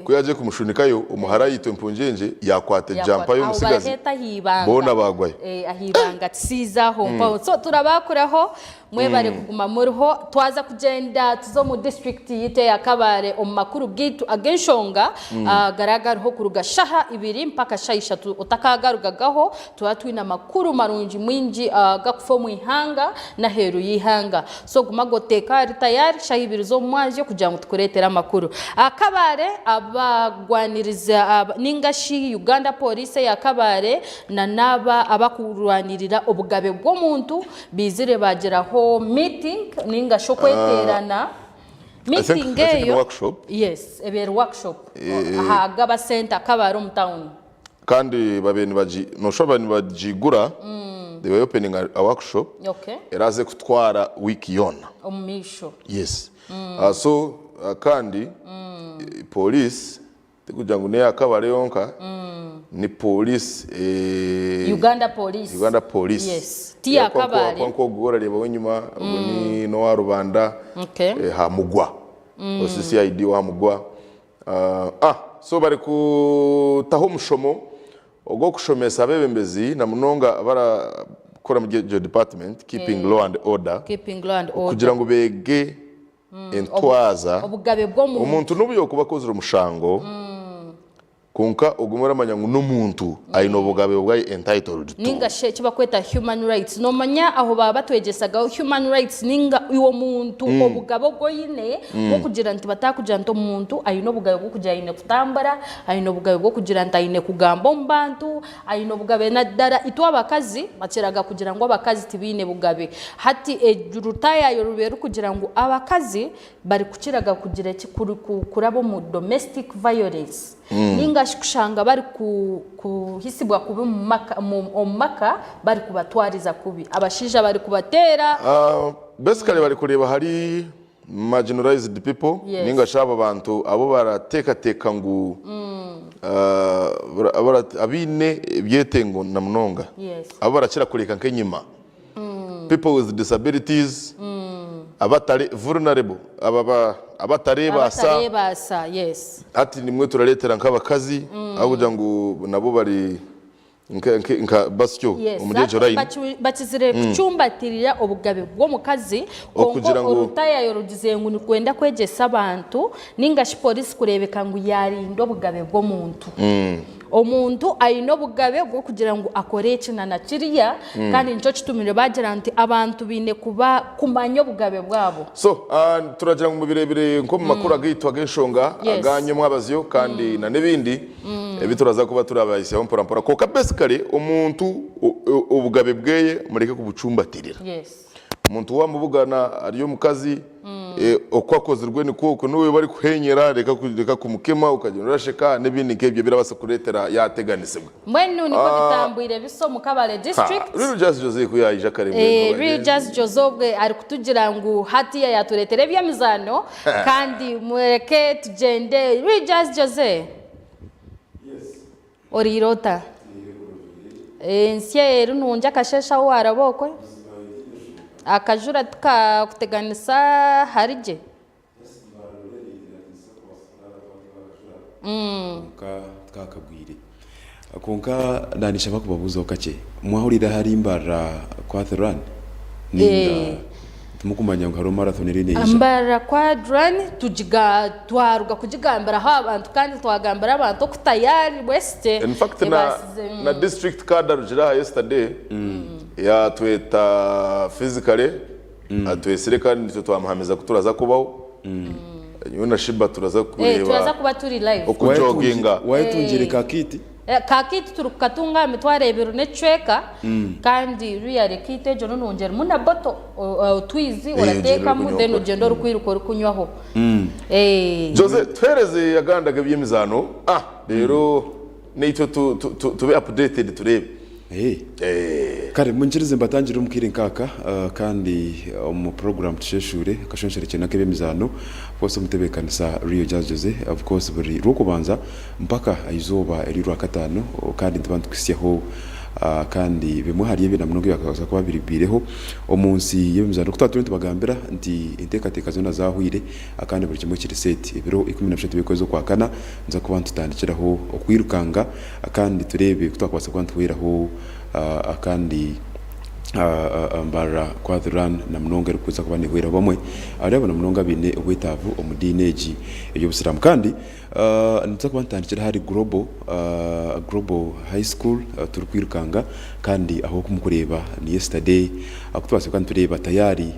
ku yagiye kumushunikayo omuhara yaitwa empungyengye yakwata ejampa Aho y'omutsigazi bareeta ah'ibanga boona bagwayo. Ah'ibanga kisiize aho mpaho so turabakuraho mwebare kuguma muriho twaza kugyenda tuze omu district yitu eya Kabale omu makuru gaitu ag'enshonga agari agariho kuruga shaha ibiri mpaka shaha ishatu otakagarugagaho Twaba twine amakuru marungi maingi agakufa omu ihanga n'aheeru y'eihanga. So guma goteeka ahari tayari shaaha ibiri z'omu mwazyo kugira ngu tukureetere amakuru. Kabale abagwanirizi ninga shi Uganda Police eya Kabale na n'aba abakurwanirira obugabe bw'omuntu baizire baagiraho meeting ninga shi okweteerana. Meeting eyo yes ebaire workshop aha Gaba Centre Kabale omu town. Kandi babaire nibagi noshusha babaire nibagigura they were opening a workshop Okay. eraze kutwara week yoona. Omu maisho. Yes. So kandi police tikugira ngu neya Kabale yonka ni police Uganda police. Uganda police. Yes. Ti ya Kabale. Kwonka ogu orareeba wenyima ogu ni nowa Rubanda Okay. ha Mugwa. OCCID owa Mugwa. Ah, so bari kutaho omushomo ogw'okushomesa abebembezi na munonga abarakora omuri egyo department, keeping law and order, Keeping law and order. kugira ngu beege entwaza. Obugabe bw'omuntu. Omuntu n'obu yookuba akozire omushango, Kwonka ogume oramanya ngu n'omuntu aine obugabe obu ari entitled to. Ninga shi eki bakweta human rights. Nomanya aho baba batwegyesagaho human rights ninga iwe omuntu obugabe obu oine bw'okugira nti batakugira nti omuntu aine obugabe bw'okugira aine kutambura, aine obugabe bw'okugira nti aine kugamba omu bantu, aine obugabe nadara itwe abakazi bakiraga kugira ngu abakazi tibaine bugabe. Hati orutayayo rubaire rukugira ngu abakazi Barikukiraga kugira eki kuraba omu domestic violence ninga shi kushanga bari kuhisibwa kubi omu maka bari kubatwariza kubi abashaija bari kubateera. Basically bari kureeba ahari marginalized people ninga shi abo bantu abu barateekateeka ngu abaine ebyetengo na munonga abu barakira kureka nk'enyima. People with disabilities, abatari vulnerable, aba abatareebaasa. Abatareebaasa, yes. Hati nimwe turareetera nk'abakazi ahabw'okugira ngu nabo bari nka nka nka basyo Yes, omuri egyo line. Bakizire kucumbatirira obugabe bw'omukazi kwonka Okugira ngu. orutayayo rugizire ngu nikwenda kwegyesa abantu ninga shi polisi kureebeka ngu yaarinda obugabe bw'omuntu. Omuntu aine obugabe bw'okugira ngu akore eki na na kiriya kandi nikyo kitumire baagira nti abantu baine kuba kumanya obugabe bwabo. So, turagira ngu mubirebire nk'omu makuru agaitu ag'enshonga Yes. aganyu omwabazyo kandi na n'ebindi ebi turaza kuba turabahisyaho mpora mpora. Kwonka basically omuntu o- o- obugabe bweye mureke kubucumbatirira. Yes. Omuntu wamubugana ari omukazi oku akozirwe nikwo okwo n'ou barikuhenyera reka kumukema okagyenda orasheka n'ebindi nk'ebyo birabaasa kureetera yateganisibwa. Mbwenu nikwo bitambwire bisa omu Kabale district. Real Jazz Jose ku yaija kare mbwenu. Real Jazz Jose obwe arikutugira ngu hatiya yatureetera eby'emizaano kandi mureke tugyende. Real Jazz Jose. Oriire ota? Ensi eri nungi akasheeshe ahu waaraba okwe? Akajura tikakuteganisa hari gye? Kwonka tikakagwire. Kwonka naanishaba kubabuuzaho kakye. Mwahurira ahari Mbarara Kwath Run? Nainga. Timukumanya ngu hariho marathon eriyo neija? Mbarara Quadran tugiga twaruga kugigambiraho abantu kandi twagambira abantu oku Tayari West In fact na, ebaasize. na district card arugire aha yesterday yatweta physically atwesire kandi nitwe twamuhamiza ku turaza kubaho nyowe na Sheebah turaza Eh, turaza kureeba kuba turi live. oku joginga. Wayetungire ka kit? Ka kit turi kukatunga aha mitwaro ebiri n'ekicweka kandi really kit egyo nunungi erimu na bottle otwizi ogenda orateekamu orikunywa then okwe. ogyenda orikwiruka orikunywaho. Jose tuhereze agandi ag'eby'emizaano ah reero naitwe tu- tu- tu- tube updated tureebe. Kare munyikirize mbatangirire omu kaire nk'aka kandi omu puroguraamu Tusheshuure akashonshorekye n'ak'eby'emizaano. Of course omutebeekanisa Rio Jazz Jose of course buri Rwokubanza mpaka aha izooba ery'Orwakataano kandi nituba nitukuhitsyaho kandi bimwe ahari ebyo na munonga ebyakabaasa kuba biribaireho omu nsi y'eby'emizaano. Oku twaba turiyo nitubagambira nti enteekateeka zoona zaahweire kandi buri kimwe kiri seeti. Ebiro 13 by'okwezi Okwakana nituza kuba nitutandikiraho okwirukanga Kandi tureebe ku twakubaasa kuba nituhweraho akandi Mbarara Quadran na munonga erikuza kuba nehweraho bamwe ahari abo na munonga abaine obwetaavu omu diini egi ey'obusiraamu. Kandi nituza kuba nitutandikira ahari Global Global High School turikwirukanga kandi aho oku mukureeba ni yesterday aku tubaasa kuba nitureeba Tayari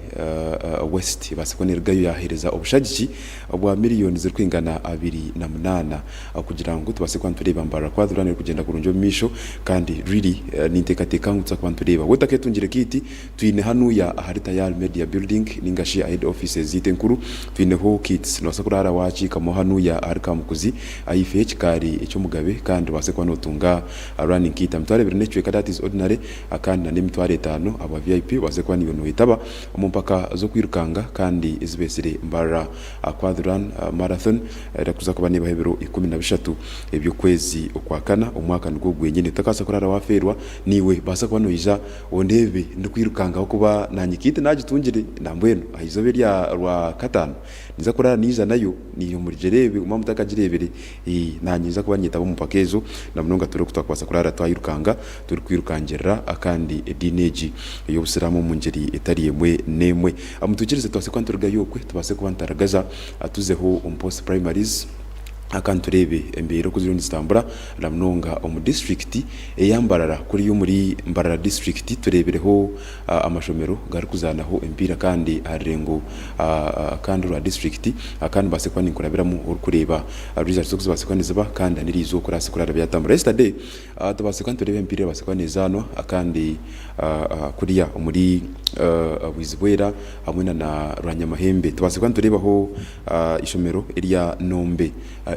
West ebaasa kuba nerugayo yaheereza obushagiki obwa miriyoni zirikwingana 28. Kugira ngu tubaase kuba nitureeba Mbarara Quadra erikugyenda kurungi omu maisho kandi really ninteekateeka ngu tuza kuba nitureeba. Waaba otaketungire kiiti, twine hanuya ahari Tayari Media Building ninga shi aha head offices zaitu enkuru twineho kits. Nobaasa kuraara wakiikamu hanuya ahari Kamukuzi ahaifo y'ekikaari eky'Omugabe kandi obaase kuba notunga running kit. Emitwaro ebiri n'ekicweka that is ordinary kandi na n'emitwaro etaano ahabwa VIP obaase kuba niiwe noyetaba omu mpaka z'okwirukanga kandi ezibeetsire Mbarara Quadran Marathon. Erikuza kuba neebaho ebiro 13 eby'okwezi Okwakana omwaka nigwo gwenyine. Totakabaasa kuraara waafeerwa, naiwe baasa kuba noija ondeebe ndikwirukangaho ahakuba naanye kiiti naagitungire. Nambwenu aha izooba erya Rwakataano ninza kuraara naija nayo naimwe murigireebe mwaba mutakagireebire. Naanye ninza kuba niinyetaba omu mpaka ezo na munonga tureebe oku twakubaasa kuraara twayirukanga turikwirukangirira kandi ediini egi ey'obusiraamu omu ngyeri etari emwe n'emwe. Mutwikirize tubaase kuba niturugayo okwe tubaase kuba nitutaragaza. Tuzeho omu post primaries kandi tureebe embeera oku ziriyo nizitambura na munonga omu disiturikiti eya Mbarara. Kuriya omuri Mbarara disiturikiti tureebireho amashomero garikuzaanaho emipiira kandi aha rurengo kandi orwa disiturikiti kandi mbaase kuba ninkurabiramu orikureeba results oku zibaase kuba niziba kandi na n'eriizooba oku oraase kurara byatambura. Yesterday tubaase kuba nitureeba emipiira ebaase kuba neezaanwa kandi kuriya omuri Bwizibwera hamwe na na Rwanyamahembe. Tubaase kuba nitureebaho eishomero erya Nombe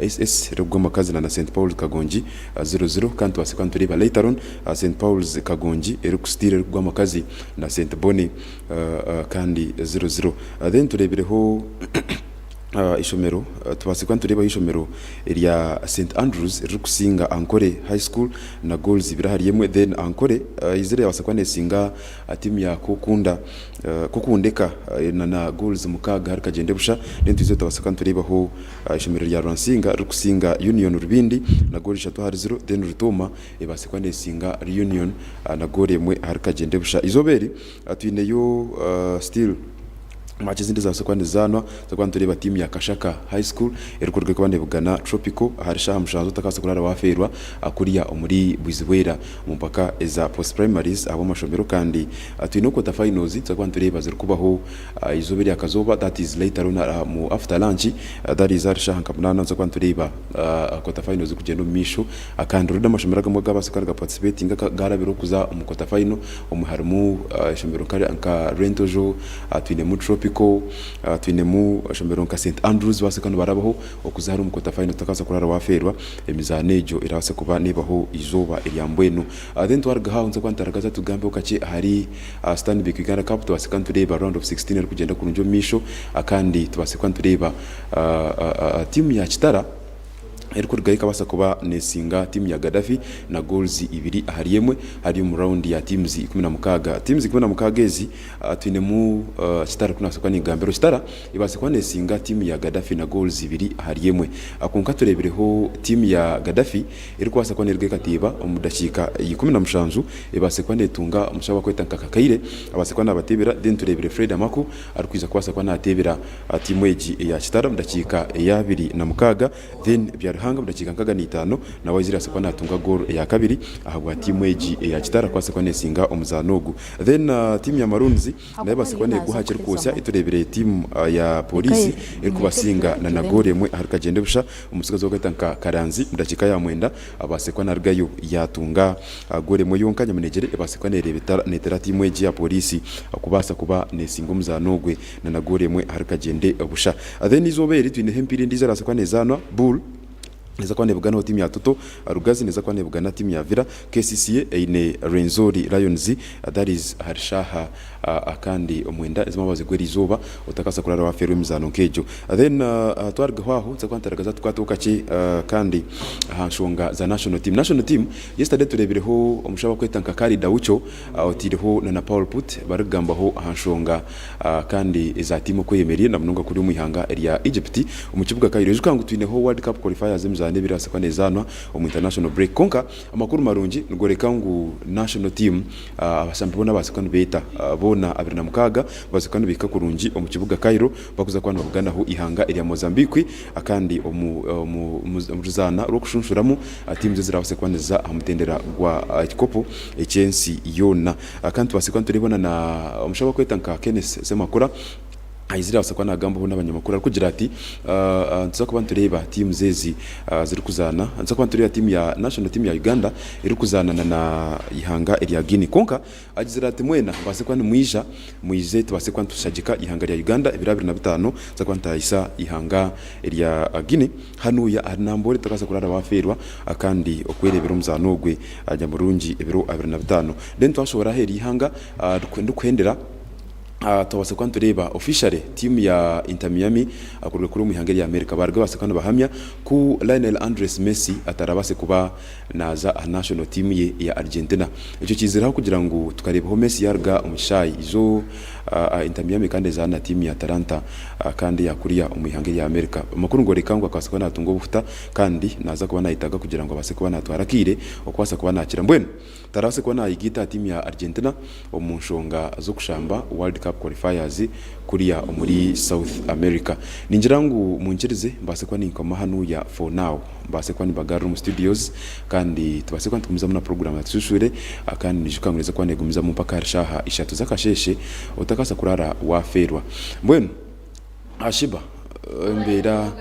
SS ririkugwa amakazi na na St Paul's Kagongi ziro ziro kandi tubaase kuba nitureeba later on St Paul's Kagongi erikusitira erikugwa amakazi na St Bonny kandi ziro ziro. Then tureebireho Eishomero, Tubaase kuba nitureebaho eishomero erya St Andrews eririkusinga Ankole High School na goals ibiri ahari emwe then Ankole eizire yabaasa kuba nesinga tiimu ya Kokunda Kokundeka na na goals mukaaga ahari Kagyende busha. Then twizire tubaase kuba nitureebaho eishomero rya Rwansinga ririkusinga Union Rubindi na goal ishatu ahari ziro then Rutooma ebaase kuba nesinga Reunion na goal emwe ahari Kagyende busha. Eizooba eri twineyo still Match ezindi ezabaasa kuba nizizaanwa nituza kuba nitureeba tiimu ya Kashaka High School erikuruga kuba nebugana Tropical ahari shaaha mushanju otakabaasa kuraara wafeerwa kuriya omuri Bwizibwera omu mpaka eza Post Primaries ahabw'amashomero kandi twine Quarter Finals nituza kuba nitureeba zirikubaho eizooba erya kazooba that is later on mu after lunch that is ahari shaaha nka munaana nituza kuba nitureeba Quarter Finals zirikugyenda omu maisho kandi already amashomero agamwe agabaasa kuba niga participatinga garabire okuza omu Quarter Final omwe harimu eishomero nka Rwentojo Twinemu Tropical, twinemu eishomero nka St Andrews baase kuba nibarabaho okuza hare omu quarter final otakabaasa kurara wafeerwa. Emizaano egyo erabaase kuba nebaho eizooba erya mbwenu. Then twarugaho aho nituza kuba nitaragaza tugambeho kakye ahari Stanbic Uganda Cup tubaase kuba nitureeba round of 16 erikugyenda kurungi omu maisho kandi tubaase kuba nitureeba tiimu ya Kitara. Erikurugayo ekabaasa kuba nesinga tiimu ya Gaddafi na goals ibiri ahari emwe hari omu round ya teams 16. Teams 16 ezi twinemu Kitara ku nabaasa kuba ningambiraho. Kitara ebaasa kuba nesinga tiimu ya Gaddafi na goals ibiri ahari emwe. Kwonka tureebireho tiimu ya Gaddafi erikubaasa kuba neruga ekateeba omu dakiika 17 ebaase kuba netunga omushaija ou barikweta nka Kakaire abaase kuba nabateebera then tureebire Fred Amaku arikwija kubaasa kuba nateebera tiimu egi eya Kitara omu dakiika eya 26. Then Byaruhanga omu dakiika nkaga n'eitaano nawe aizire yabaasa kuba natunga goal eya kabiri ahabwa tiimu egi eya Kitara kubaasa kuba nesinga omuzaano ogu. Then tiimu ya Maroons nayo ebaasa kuba neguha aha kirikwotsya etureebire tiimu ya Police erikubasinga na na goal emwe ahari Kagyende busha omutsigazi ou barikweta nka Karanzi omu dakiika ya mwenda abaase kuba narugayo yatunga goal emwe yonka. Nyamunegyere ebaase kuba nereetera tiimu egi eya Police kubaasa kuba nesinga omuzaano ogwe na na goal emwe ahari Kagyende busha. Then eizooba eri twineho emipiira endiijo erabaasa kuba nezaanwa, Bull neeza kuba nebuganaho tiimu ya Toto, Rugazi neeza kuba nebugana tiimu ya Villa, KCCA eine Rwenzori Lions that is ahari shaaha kandi omwenda ez'omwabazyo gw'eriizooba otakabaasa kurara wafeerwa emizaano nk'egyo. Then twarugaho aho nituza kuba nituragaza tukwataho kakye kandi aha nshonga za national team. National team yesterday tureebireho omushaija ou barikweta nka Khalid Aucho otaireho na Paul Put barikugambaho aha nshonga kandi eza tiimu oku eyemereire na munonga kuri omu ihanga erya Egypt omu kibuga Cairo. Ijuka ngu twineho World Cup Qualifiers emizaano ebiri erabaasa kuba nezaanwa omu international break. Kwonka amakuru marungi nigoreka ngu national team abashambi boona ababaasa kuba nibeeta boona 26 babaasa kuba nibahika kurungi omu kibuga Cairo bakuza kuba nibabuganaho ihanga erya Mozambique kandi omu ruzaana rw'okushunshuramu tiimu ezirabaase kuba niziza aha mutendera gwa ekikopo eky'ensi yoona. Kandi tubaase kuba nitureebana na omushaija ou barikweta nka Kenneth Ssemakula aizire abaasa kuba naagambaho n'abanyamakuru arikugira ati, Nituza kuba nitureeba tiimu ezi zirikuzaana, nituza kuba nitureeba tiimu ya national team ya Uganda erikuzaana na ihanga erya Guinea. Kwonka agizire ati, Mwena mubaase kuba nimwija, mwije tubaase kuba nitushagika ihanga rya Uganda ebiro 25 tuza kuba nitutahisa ihanga erya Guinea. Hanuya ahari Namboole tokabaasa kurara wafeerwa kandi okwereebera omuzaano ogwe nyamurungi ebiro 25. Then twashohora aheeru y'eihanga ndikuhendera twabaasa kuba nitureeba officially tiimu ya Inter Miami kuruga kuri omu ihanga erya America baaruga babaasa kuba nibahamya ku Lionel Andres Messi atarabaase kuba naaza aha national team ye eya Argentina. Ekyo kiizireho kugira ngu tukareebaho Messi yaaruga omu kishaayi ijo Inter Miami kandi ezaana na tiimu ya Atalanta kandi eya kuriya omu ihanga erya America. Amakuru nigoreka ngu akabaasa kuba naatunga obuhuta kandi naaza kuba naayetaaga kugira ngu abaase kuba naatwara akaire okubaasa kuba naakira. Mbwenu tarabaase kuba naayegaita aha tiimu ya Argentina omu nshonga z'okushamba World Cup Qualifiers kuriya omuri South America. Ningira ngu munkirize mbaase kuba ninkoma hanuya for now. Mbaase kuba nimbagarura omu studios kandi tubaase kuba nitugumizamu na puroguraamu ya Tushushwire kandi niijuka ngu neeza kuba neegumizamu mpaka ahari shaaha ishatu z'akasheeshe otakabaasa kuraara waafeerwa. Mbwenu Sheebah embeera.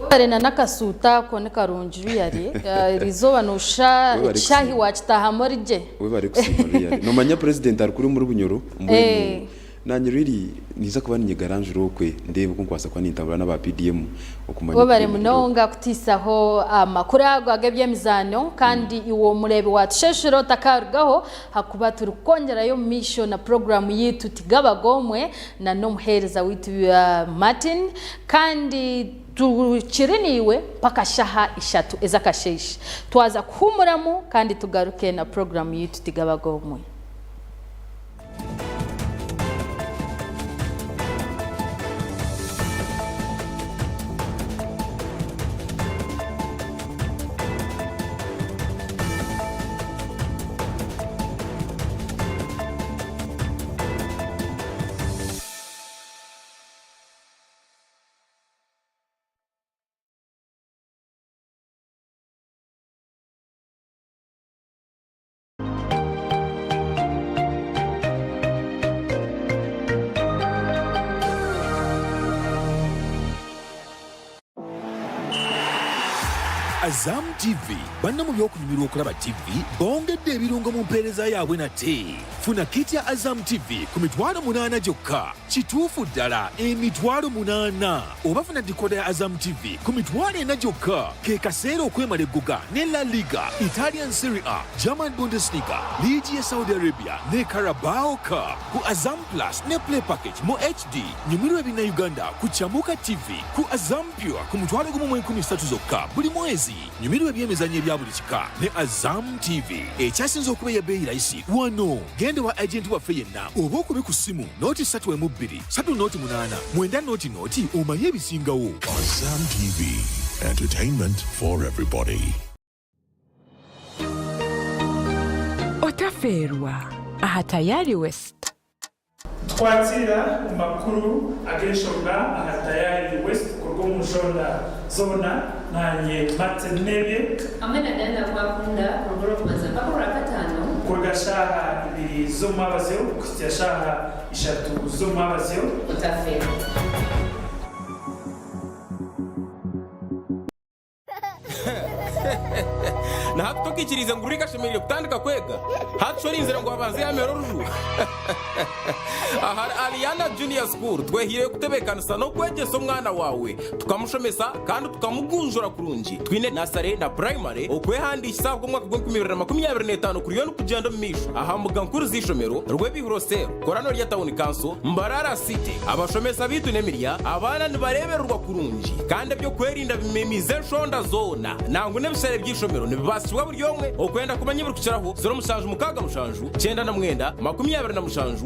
Webare na n'akasuuti ako ni karungi really. Eriizooba nooshusha ekishaahi waakitaahamu ori gye. Webare kusiima really. Noomanya president ari kuri omuri Bunyoro mbwenu Naanye really ninza kuba ninyegaranjura okwe ndeebe oku nkubaasa kuba nintambura n'aba PDM okumanya oku Webare bemereire okwe. munonga kutiisaho amakuru ago ag'eby'emizaano kandi iwe omureebi wa Tusheshura otakarugaho ahakuba turikukwongyerayo omu maisho na puroguraamu yaitu Tigaba G'omwe na n'omuheereza waitu Martin kandi tukiri naiwe mpaka shaha ishatu ez'akasheeshe. Twaza kuhuumuramu kandi tugaruke na puroguraamu yaitu Tigaba G'omwe. Azam TV, Banna mu by'okunyumirwa okulaba ttivvi bongedde ebirungo mu mpeereza yaabwe nate. Funa kit ya Azam TV ku mitwalo munaana gyokka. Kituufu ddala emitwalo munaana! Oba funa dikoda ya Azam TV ku mitwalo ena gyokka. Ke kaseera okwemala eggoga ne La Liga, Italian Serie A, German Bundesliga, liigi y'e Saudi Arabia ne Carabao Cup ku Azam Plus ne Play Package mu HD. Nyumirwa Ebinnayuganda ku Chamuka TV ku Azam Pure ku mutwalo gumu mu enkumi ssatu zokka buli mwezi. Nyumirwa eby'emizannyo ebya buli kika ne Azam TV ekyasinze okuba ey'ebbeeyi layisi wano. Genda wa agenti waffe yenna oba okube ku ssimu nooti ssatu emu bbiri ssatu nooti munaana mwenda nooti nooti omanye ebisingawo. Azam TV, entertainment for everybody. Otafeerwa aha Tayari West. Twakira amakuru ag'enshonga aha Tayari West kuruga omu nshonda zoona. Naanye Martin Nebye. Hamwe na Diana Kwakunda kuruga Orwokubanza mpaka Orwakataano. Kuruga shaaha ibiri z'omumwabazyo kuhitsya shaaha ishatu z'omumwabazyo. Otafeerwa. Na hati tokaikiriize ngu Rick ashemereire kutandika kwega? Hati shi orinzire ngu abanze yaamera oruju? Ahari Aliana Junior School twehaireyo kutebeekanisa n'okwegyesa omwana waawe, tukamushomesa kandi tukamugunjura kurungi. Twine nasare na purayimare. Okwehandiikisa ahabw'omwaka gw'enkumi ibiri na makumyabiri n'etaano kuriyo nikugyenda omu maisho aha mbuga nkuru z'eishomero, Rwebihuro Cell, Korano rya Town Council, Mbarara City. Abashomesa baitu n'emirya, abaana nibareebererwa kurungi kandi eby'okwerinda bimemiize enshonda zoona. Nangwa n'ebishare by'eishomero nibibaasibwa buri omwe. Okwenda kumanya ebirikukiraho, 0767 99 27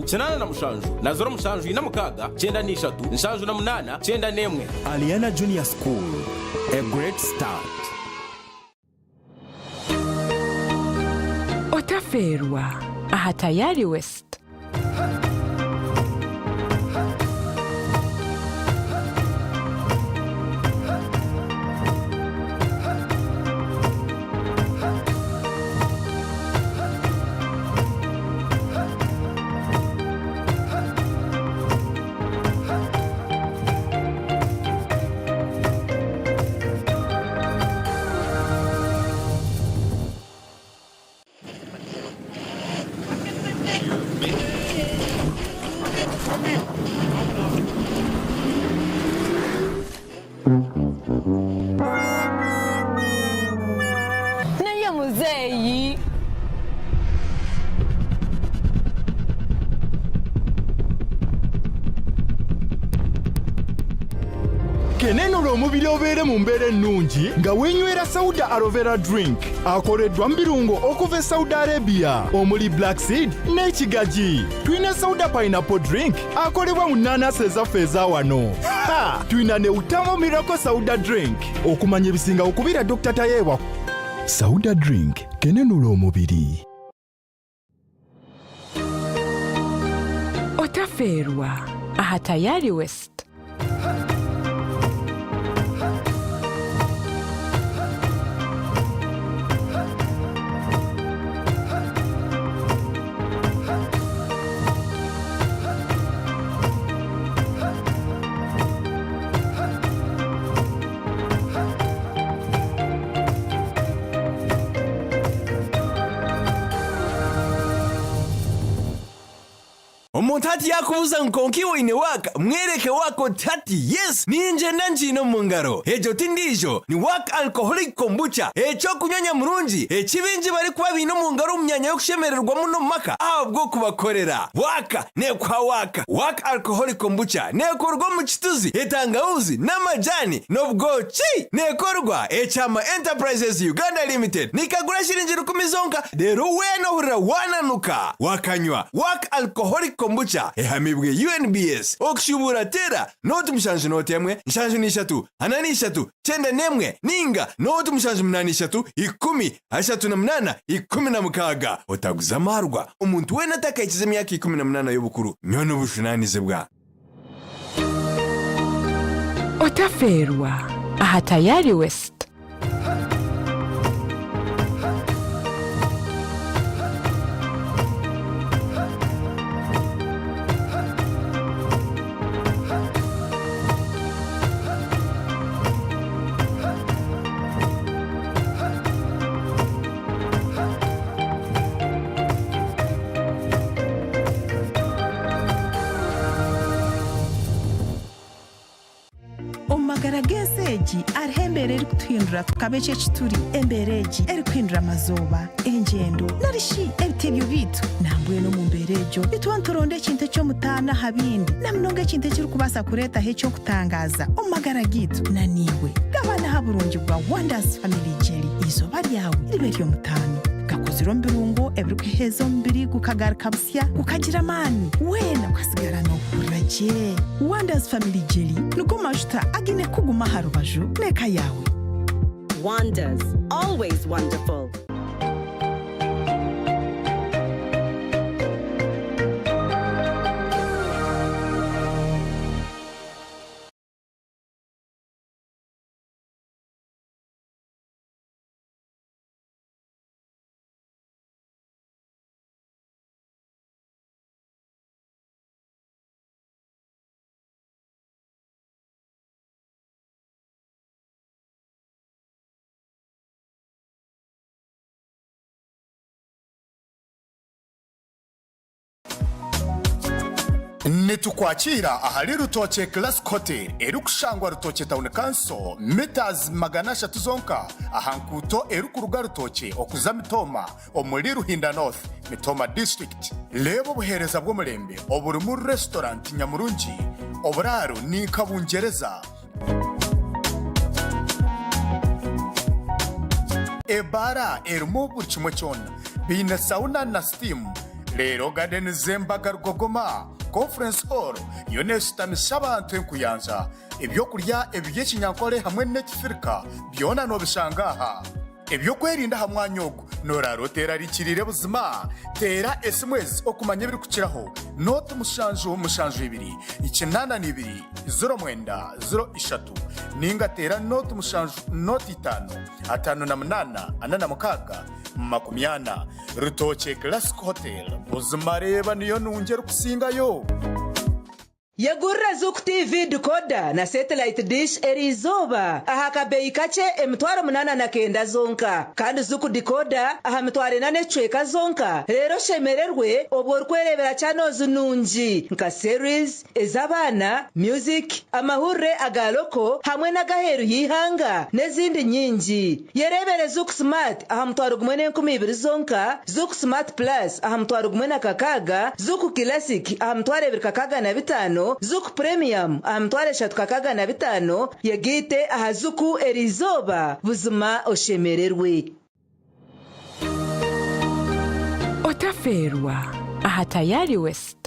87 na 0746 93 78 91. Aliana Junior School, a great start. Otafeerwa aha Tayari West. Naye muzeeyi. Kenenula omubiri obeere mu mbeera ennungi nga weenywera Sauda Aloe Vera Drink akoleddwa mu birungo okuva e Saudi Arabia omuli black seed n'ekigagi. Tulina Sauda Pineapple Drink akolebwa mu nnaanasi ezaffe eza wano. Ha! Tulina ne Utamo Miracle Sauda Drink. Okumanya ebisingawo kubira Dr. Tayeebwa. Sauda Drink kenenula omubiri. Otafeerwa aha Tayari West. Omuntu hati yaakubuuza ngu kwonka iwe oine waaka, mwereke waaka oti hati yes ningyenda ngiine omu ngaro. Egyo ti ndiijo, ni Waaka Alcoholic Kombucha, eky'okunywa nyamurungi eki baingi barikuba baine omu ngaro omu myanya y'okushemererwamu n'omu maka ahabw'okubakorera. Waaka neekuha waaka. Waaka Alcoholic Kombucha neekorwa omu kituzi, etangawuzi n'amajaani n'obwoki. Neekorwa Ekyama Enterprises Uganda Limited. Nikagura shiringi rukumi zonka reero weena ohurira waananuka wakanywa Waaka Alcoholic Kombucha ehamibwe UNBS. Okushubuura teera nooti mushanju nooti emwe, nshanju n'ishatu, ana n'ishatu, 91 ninga nooti mushanju munaana ishatu, ikumi, ashatu na munaana, 16. Otaguza amaarwa omuntu weena atakahikize emyaka 18 y'obukuru. Nywa n'obujunaanizibwa. Otafeerwa aha Tayari West. egi hariho embeera erikutuhindura tukaba eki eki turi. Embeera egi erikuhindura amazooba, engyendo, nari shi ebitebyo byaitu. Nambwenu omu mbeera egyo nituba nituronda ekintu eky'omutaano aha bindi, na munonga ekintu ekirikubaasa kureetaho eky'okutangaaza omu magara gaitu. Na naiwe gabana aha burungi bwa Wonders Family Jelly. Eizooba ryawe ribe ery'omutaano. Gakozirwe omu birungo ebirikuheeza omubiri gukagaruka busya, gukagira amaani, weena okasigara noohurira gye. Wonders Family Jelly nigo majuta againe kukuguma aha rubaju n'eka yaawe. Wonders, always wonderful. Nitukwakiira ahari Rutookye Classic Hotel erikushangwa Rutookye Town Council, metres 300 zonka aha nkuuto erikuruga Rutookye okuza Mitooma omuri Ruhinda North, Mitooma District. Reeba obuheereza bw'omurembe oburimu restaurant nyamurungi, oburaaro ni nka Bungyereza, Ebaara erimu buri kimwe kyona. Baine sauna na steam. Reero gardens z'embaga rugogoma, conference hall yo neshutamisa abantu enkuyanja. Ebyokurya eby'ekinyankore hamwe n'ekifirika byona nobishanga aha. Eby'okwerinda aha mwanya ogu nooraara oteerarikiriire buzima? Teera esimu ezi okumanya ebirikukiraho, nooti mushanju mushanju ibiri, 82 09 03 nainga teera nooti mushanju nooti itaano 58 46 40. Rutookye Classic Hotel, buzima reeba niyo nungi erikusingayo! Yegurira Zuku TV decoder na satellite dish eriizooba aha kabeeyi kakye 809 zonka. Kandi Zuku decoder aha 40 n'ekicweka zonka reero oshemererwe obwo orikwereebera channels nungi nka series, ez'abaana, music, amahurire aga local hamwe n'ag'aheeru y'eihanga n'ezindi nyingi. Yereebere Zuku Smart aha 10,000 zonka, Zuku Smart Plus aha 1,600, Zuku Classic aha 2,605, Zuku Premium aha 3,605, yegaite aha Zuku eriizooba buzima oshemererwe. Otafeerwa aha Tayari West.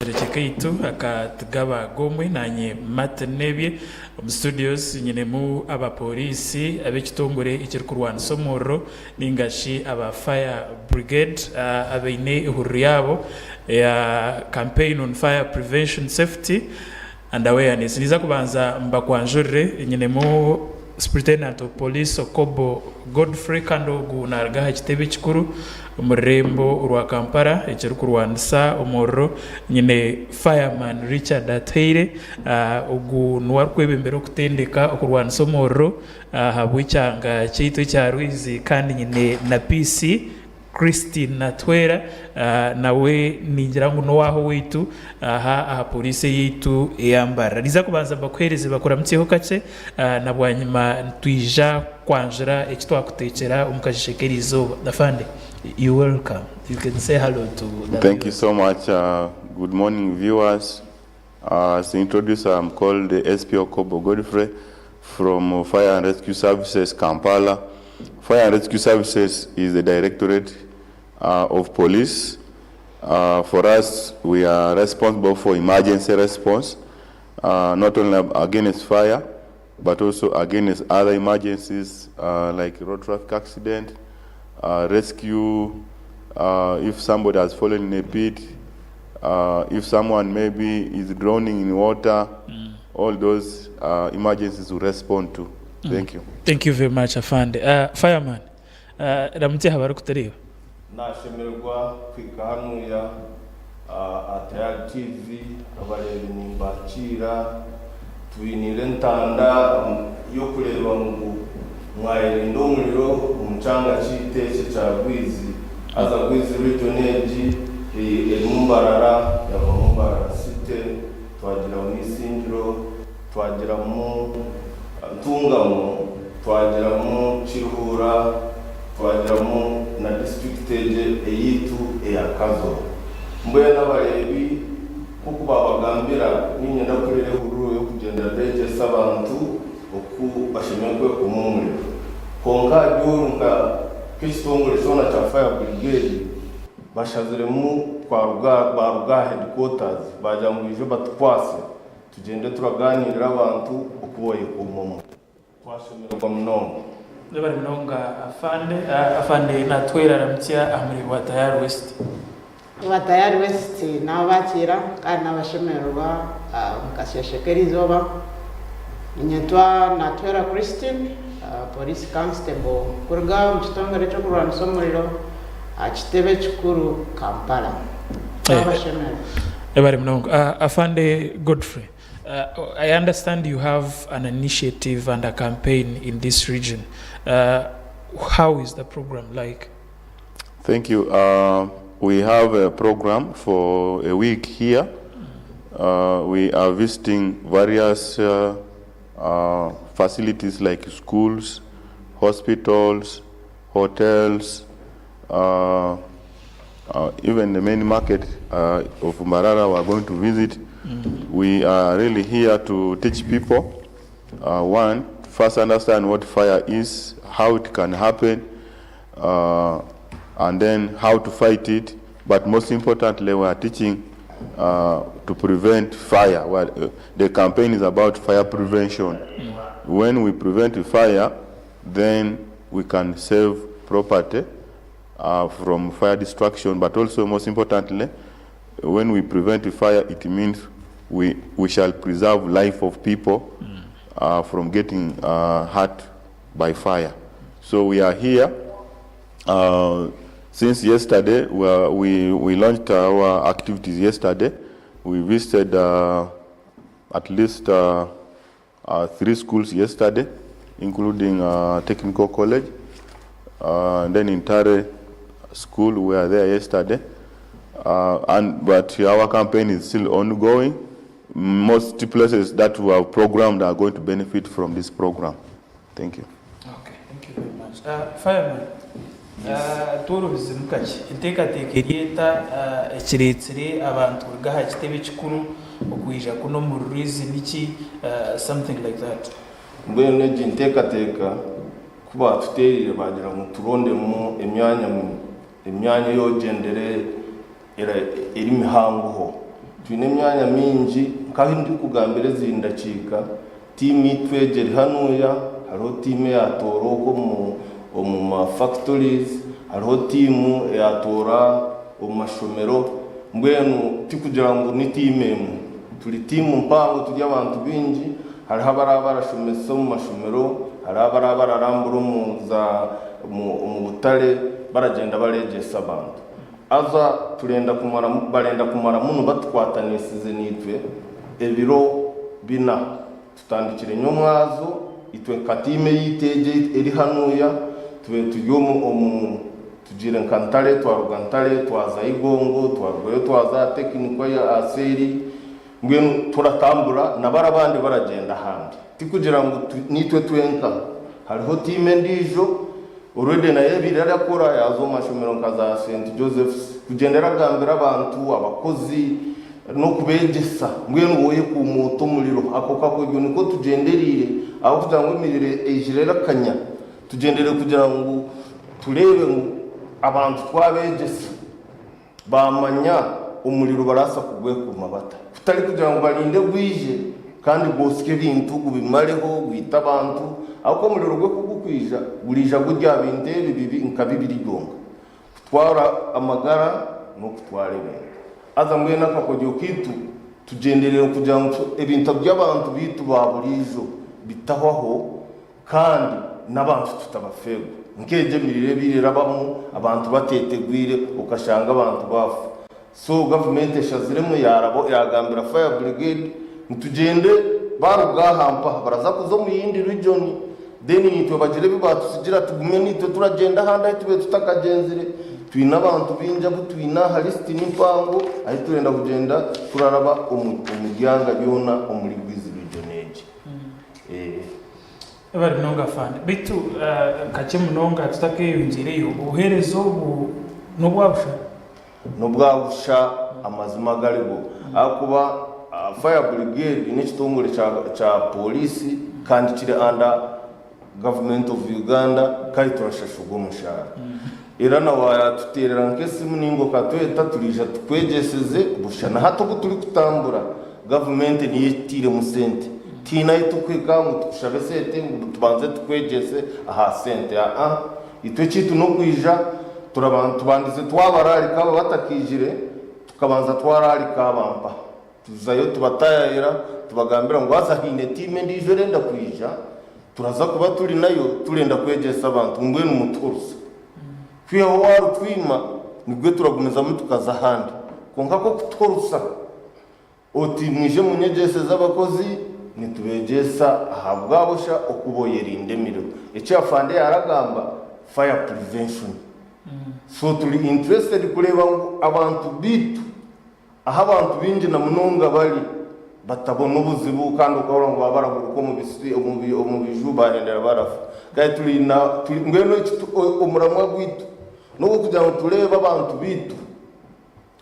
Kasherekye kaitu aka Tugaba Gomwe naanye Martin Nebye. Omu studios nyinemu aba pooriisi ab'ekitongore ekirikurwanisa omuriro ninga shi aba Fire Brigade abaine ehururu yaabo eya Campaign on Fire Prevention Safety and Awareness. Ninza kubanza mbakwanjurire, nyinemu Superintendent of Police Okobo Godfrey kandi ogu naruga aha kitebe ekikuru omu rurembo orwa Kampala ekirikurwanisa omuriro. Nyine Fireman Richard Atuhaire, ogu niwe arikwebembera okutendeka okurwanisa omuriro ahabw'ekyanga kyaitu ekya Rwizi kandi nyine na PC Christine Natwera nawe ningira ngu n'owaaha owaitu aha aha pooriisi eyaitu eya Mbarara. Ninza kubanza mbakuheereze bakuramukyeho kakye na bwanyima nitwija kwanjura eki twakuteekyera omu kasheshe k'eriizooba. Afande, you welcome. You can say hello to the Thank you viewers. so much. Good morning, viewers. As introduced, I'm called SP Okobo Godfrey from Fire and Rescue Services, Kampala. Fire and Rescue Services is the Directorate of Police. For us, we are responsible for emergency response, not only against fire, but also against other emergencies like road traffic accident, rescue, if somebody has fallen in a pit, if someone maybe is drowning in water, all those emergencies we respond to. Thank you. Thank you very much, Afande. Fireman, ramutsya aha barikutureeba. Nashemererwa kuhika hanuya aha Tayari TV, abareebi nimbakiira, twiniire entanda y'okureeba ngu mwayerinda omuriro omu kyanga kyaitu eki ekya Rwizi. Haza Rwizi region egi erimu Mbarara, yavamu Mbarara City, twagiramu Isingiro, twagiramu Ntungamo, twagiramu Kiruhura, twagiramu na disiturikiti egi eyaitu eya Kazo. Mbwenu abareebi nk'oku baabagambira, niinyenda kureeba ehururu y'okugyenda beegyesa abantu oku bashemereire kwekuuma omuriro. Kwonka ahari oru nka nk'ekitongore kyona kya Fire Brigade bashaziremu twaruga baaruga aha headquarters baagira ngu baije batukwase Tugyende turaganirira abantu oku boyekuuma omuriro. Twashemererwa munonga. Mwebare munonga Afande. Afande natwera aramutsya aha mureebi wa Tayari West. Aba Tayari West nababakiira kandi nabashemererwa omu kasheeshe k'erizooba. Ninyetwa Natwera Christine, Police Constable kuruga omu kitongore ky'okurwanisa omuriro aha kitebe kikuru Kampala. Twabashemererwa. Mwebare munonga. Afande Godfrey, I understand you have an initiative and a campaign in this region. How is the program like? Thank you. We have a program for a week here. We are visiting various facilities like schools, hospitals, hotels, even the main market of Mbarara we are going to visit. We are really here to teach people, one, first understand what fire is, how it can happen, and then how to fight it. But most importantly, we are teaching to prevent fire. Well, the campaign is about fire prevention. When we prevent fire, then we can save property from fire destruction, but also most importantly, when we prevent fire, it means we shall preserve life of people from getting hurt by fire. So we are here. Since yesterday, we launched our activities yesterday. We visited at least 3 schools yesterday, including Technical College. And then Ntare School, we were there yesterday. But our campaign is still ongoing. Most places that we have programmed are going to benefit from this program. Thank you. Okay, thank you very much. Fireman, tworobezimu kakye. Enteekateeka eri eta ekireetsire abantu kuruga aha kitebe kikuru okwija kunu omu rurizi niki, something like that. Mbwenu egi nteekateeka ku baatuteereire baagira ngu turondemu emyanya emyanya ei ogyendere eri mihangoho. Twine emyanya mingi nk'ahu ndikugambira ezi ndakiika, tiimu itwe egi eri hanuya, hariho tiimu eyatoora okwo omu omu ma factories, hariho tiimu eyatoora omu mashomero, mbwenu tikugira ngu ni tiimu emwe. Turi tiimu mpango turi abantu baingi, hariho abaraba barashomesa omu mashomero, hariho abaraba bararambura omu za omu butare baragyenda bareegyesa abantu. Haza turenda kumara barenda kumara muno batukwatanisize naitwe ebiro bina. Tutandikire nyomwazo itwe nka tiimu eyaitu egi eri hanuya tube turi omu omu tugiire nka Ntare twaruga Ntare twaza Igongo twarugayo twaza aha Technical ya aha seeri mbwenu turatambura na bari abandi baragyenda ahandi. Tikugira ngu niitwe twenka hariho tiimu endiijo Already nayo ebaire erakora yaaza omu mashomero nka za Saint Joseph's kugyenda eragambira abantu, abakozi n'okubeegyesa mbwenu woyekuuma ota omuriro. Ako kakoryo niko tugyendereire ahabw'okugira ngu emiriro eijire erakanya, tugyendereire kugira ngu tureebe ngu abantu twabeegyesa Baamanya omuriro barabaasa kugwekuuma bata? Kutari kugira ngu barinde gwije kandi gwosye ebintu gubimareho, gwite abantu, ahabw'okuba omuriro gwe ku gukwija, guriija guri aha bintu ebi bibi nka bibiri byonka, kutwara amagara n'okutwara ebintu. Haza mbwenu akakoryo kaitu tugyendereire kugira ngu ebintu by'abantu baitu ba buriijo bitahwaho, Kandi n'abantu tutabafeerwa. Nk'egyo emiriro ebaire erabamu abantu batetegwire okashanga abantu baafa. So gavumenti eshaziremu yaaraba yaagambira fire brigade ngu tugyende baaruga aha mpaha baraza kuza omu yindi region then naitwe bagire ebi baatutsigira tugume naitwe turagyenda ahandi ahu tubaire tutakagyenzire. Twine abantu baingi abu twine aha lisiti ni mpango ahu turenda kugyenda turaraba omu ryanga ryona omuri Rwizi region egi. Webare munonga Afande. Beitu kakye munonga tutakeyongyeireyo, obuheereza obu n'obwa busha? N'obwa busha amazima agariho ahakuba Fire Brigade n'ekitongore kya Pooriisi kandi kiri under Government of Uganda kandi turashashurwa omushaara. Era na waatuteerera nk'esimu nainga okatweta turiija tukwegyeseze busha. Na hati obu turikutambura gavumenti niyo etutairemu sente. Tihaine ahu turikuhika ngu tukushabe sente ngu tubanze tukwegyese aha sente aa. Itwe ekyaitu n'okwija tubandize twabaraarika abo abatakiijire tukabanza twaraarika aba mpaha. Tuzayo tubataayayira tubagambira ngu haza haine tiimu endiijo erenda kwija, turaza kuba turi nayo turenda kwegyesa abantu mbwenu mutuhuruze. Kwihaho waarutwima nibwe turagumizamu tukaza ahandi. Kwonka ku okutuhurusa oti mwije munyegyeseze abakozi, nitubeegyesa ahabwa busha oku boyerinda emiriro. Eki afande yaaragamba fire prevention. So turi interested kureeba ngu abantu baitu Ahu abantu baingi na munonga bari batabona obuzibu kandi okahurira ngu baba baraguruka omu bisi omu biju bahendera barafa. Kandi turi na turi mbwenu eki omuramwa gwaitu n'ogw'okugira ngu tureebe abantu baitu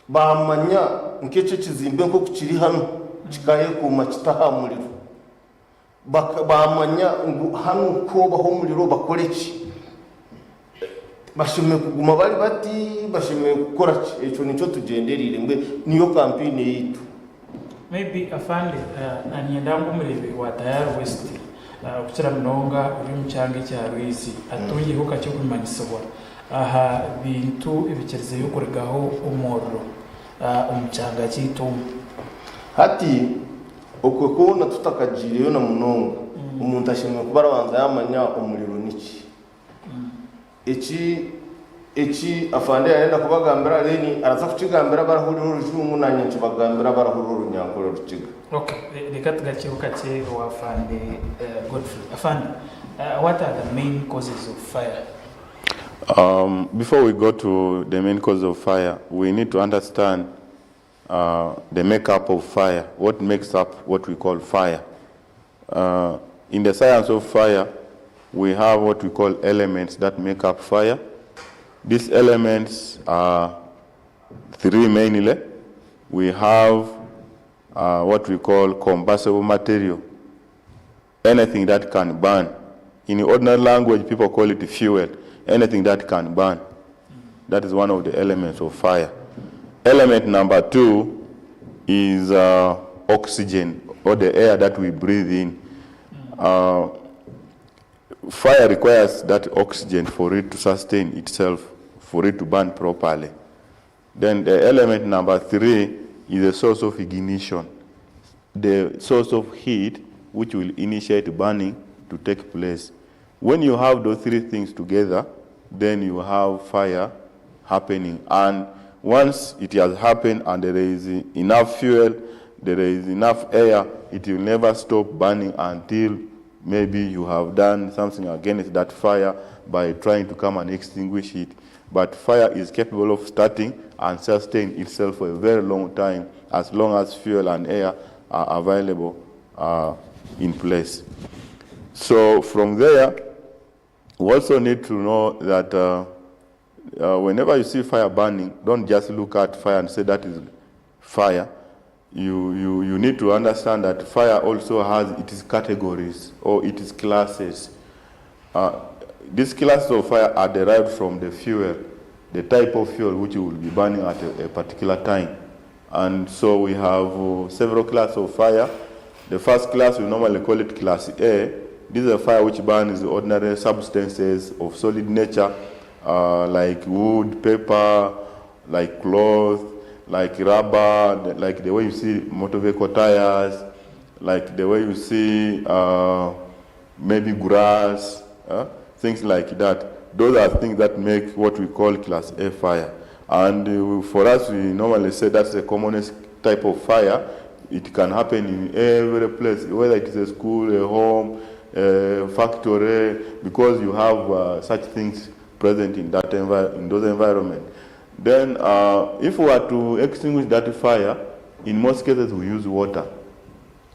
baamanya nk'eki ekizimbe nk'oku kiri hanu kikayekuuma kita aha muriro. Baamanya ngu hanu ku hoobaho omuriro bakore ki? Bashemereire kuguma bari bati? Bashemereire kukora ki? Ekyo nikyo tugyendereire mbwenu niyo kampeyini yaitu. Maybe afande niinyenda ngu omureebi wa Tayari West okukira munonga ori omu kyanga ekya Rwizi atungyeho kakye okumanyisibwa aha bintu ebikirizeyo kurugaho omuriro omu kyanga kyaitu omu. Hati Okwe kwona tutakagiireyo na munonga, omuntu ashemereire kuba arabanza yaamanya omuriro niki. Eki eki afande yaayenda kubagambira then araza kukigambira abarahurira orujungu naanye nkibagambire abarahurira orunyankore orukiga. Ok, reka tugarukyeko kakye owa afande Godfrey. Afande, what are the main causes of fire? Um, before we go to the main cause of fire, we need to understand uh, the makeup of fire, what makes up what we call fire. Uh, in the science of fire, we have what we call elements that make up fire. These elements are three mainly. We have uh, what we call combustible material, anything that can burn. In ordinary language, people call it fuel, anything that can burn. That is one of the elements of fire. Element number two is uh, oxygen or the air that we breathe in. Uh, fire requires that oxygen for it to sustain itself, for it to burn properly. Then the element number three is the source of ignition, the source of heat which will initiate burning to take place. When you have those three things together, then you have fire happening. And once it has happened and there is enough fuel, there is enough air, it will never stop burning until maybe you have done something against that fire by trying to come and extinguish it. But fire is capable of starting and sustain itself for a very long time as long as fuel and air are available uh, in place. So from there, we also need to know that uh, uh, whenever you see fire burning, don't just look at fire and say that is fire. You, you, you need to understand that fire also has its categories or its classes. Uh, these classes of fire are derived from the fuel, the type of fuel which you will be burning at a, a particular time. And so we have uh, several classes of fire. The first class, we normally call it class A. This is a fire which burns ordinary substances of solid nature, uh, like wood, paper, like cloth, like rubber, like the way you see motor vehicle tires, like the way you see uh, maybe grass, uh, things like that. Those are things that make what we call class A fire. And uh, for us, we normally say that's the commonest type of fire. It can happen in every place, whether it is a school, a home, a factory, because you have uh, such things present in, that envi- in those environment. Then, uh, if we are to extinguish that fire, in most cases we use water.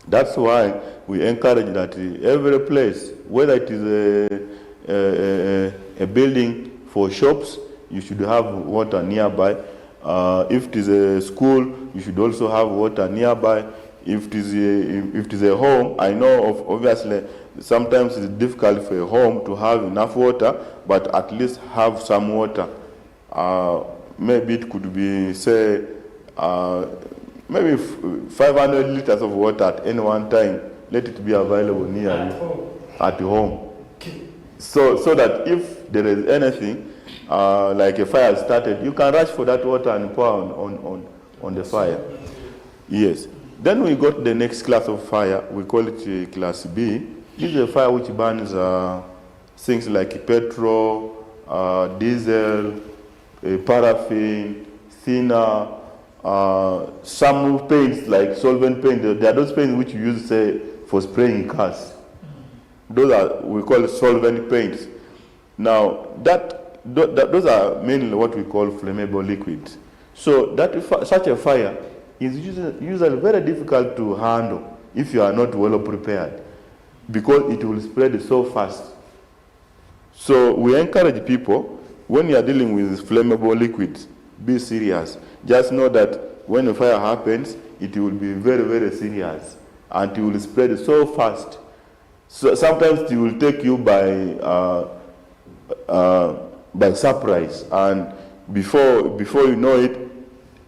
That's why we encourage that every place, whether it is a, a, a, a building for shops, you should have water nearby. Uh, if it is a school, you should also have water nearby. If it is a, if it is a home, I know of obviously sometimes it's difficult for a home to have enough water, but at least have some water. Uh, maybe it could be, say, uh, maybe 500 liters of water at any one time. Let it be available near At you home. at home. So, so that if there is anything, uh, like a fire started, you can rush for that water and pour on, on, on, on the fire. Yes. Then we got the next class of fire. We call it uh, class B. This is a fire which burns uh, things like petrol, uh, diesel, uh, paraffin, thinner, uh, some paints like solvent paint. There are those paints which you use, say, for spraying cars. Those are, we call solvent paints. Now, that, th- that, those are mainly what we call flammable liquids. So that such a fire is usually, usually very difficult to handle if you are not well prepared because it will spread so fast. So we encourage people, when you are dealing with flammable liquids, be serious. Just know that when a fire happens, it will be very, very serious and it will spread so fast. So sometimes it will take you by, uh, uh, by surprise, and before, before you know it,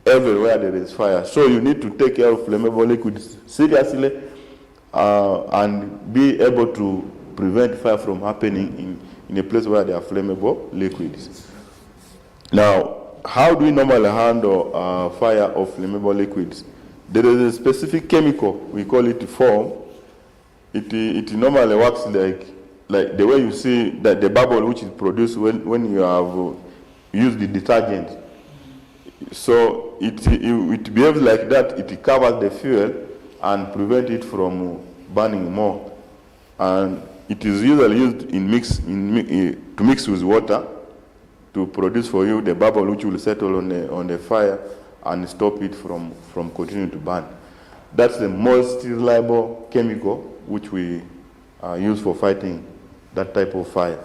everywhere there is fire. So you need to take care of flammable liquids seriously uh, and be able to prevent fire from happening in, in a place where there are flammable liquids. Now, how do we normally handle uh, fire of flammable liquids? There is a specific chemical, we call it foam. It, it normally works like, like the way you see that the bubble which is produced when, when you have uh, used the detergent. So it, it, it behaves like that. It covers the fuel and prevent it from burning more. And it is usually used in mix, in, eh, to mix with water to produce for you the bubble which will settle on the, on the fire and stop it from, from continuing to burn. That's the most reliable chemical which we uh, use for fighting that type of fire.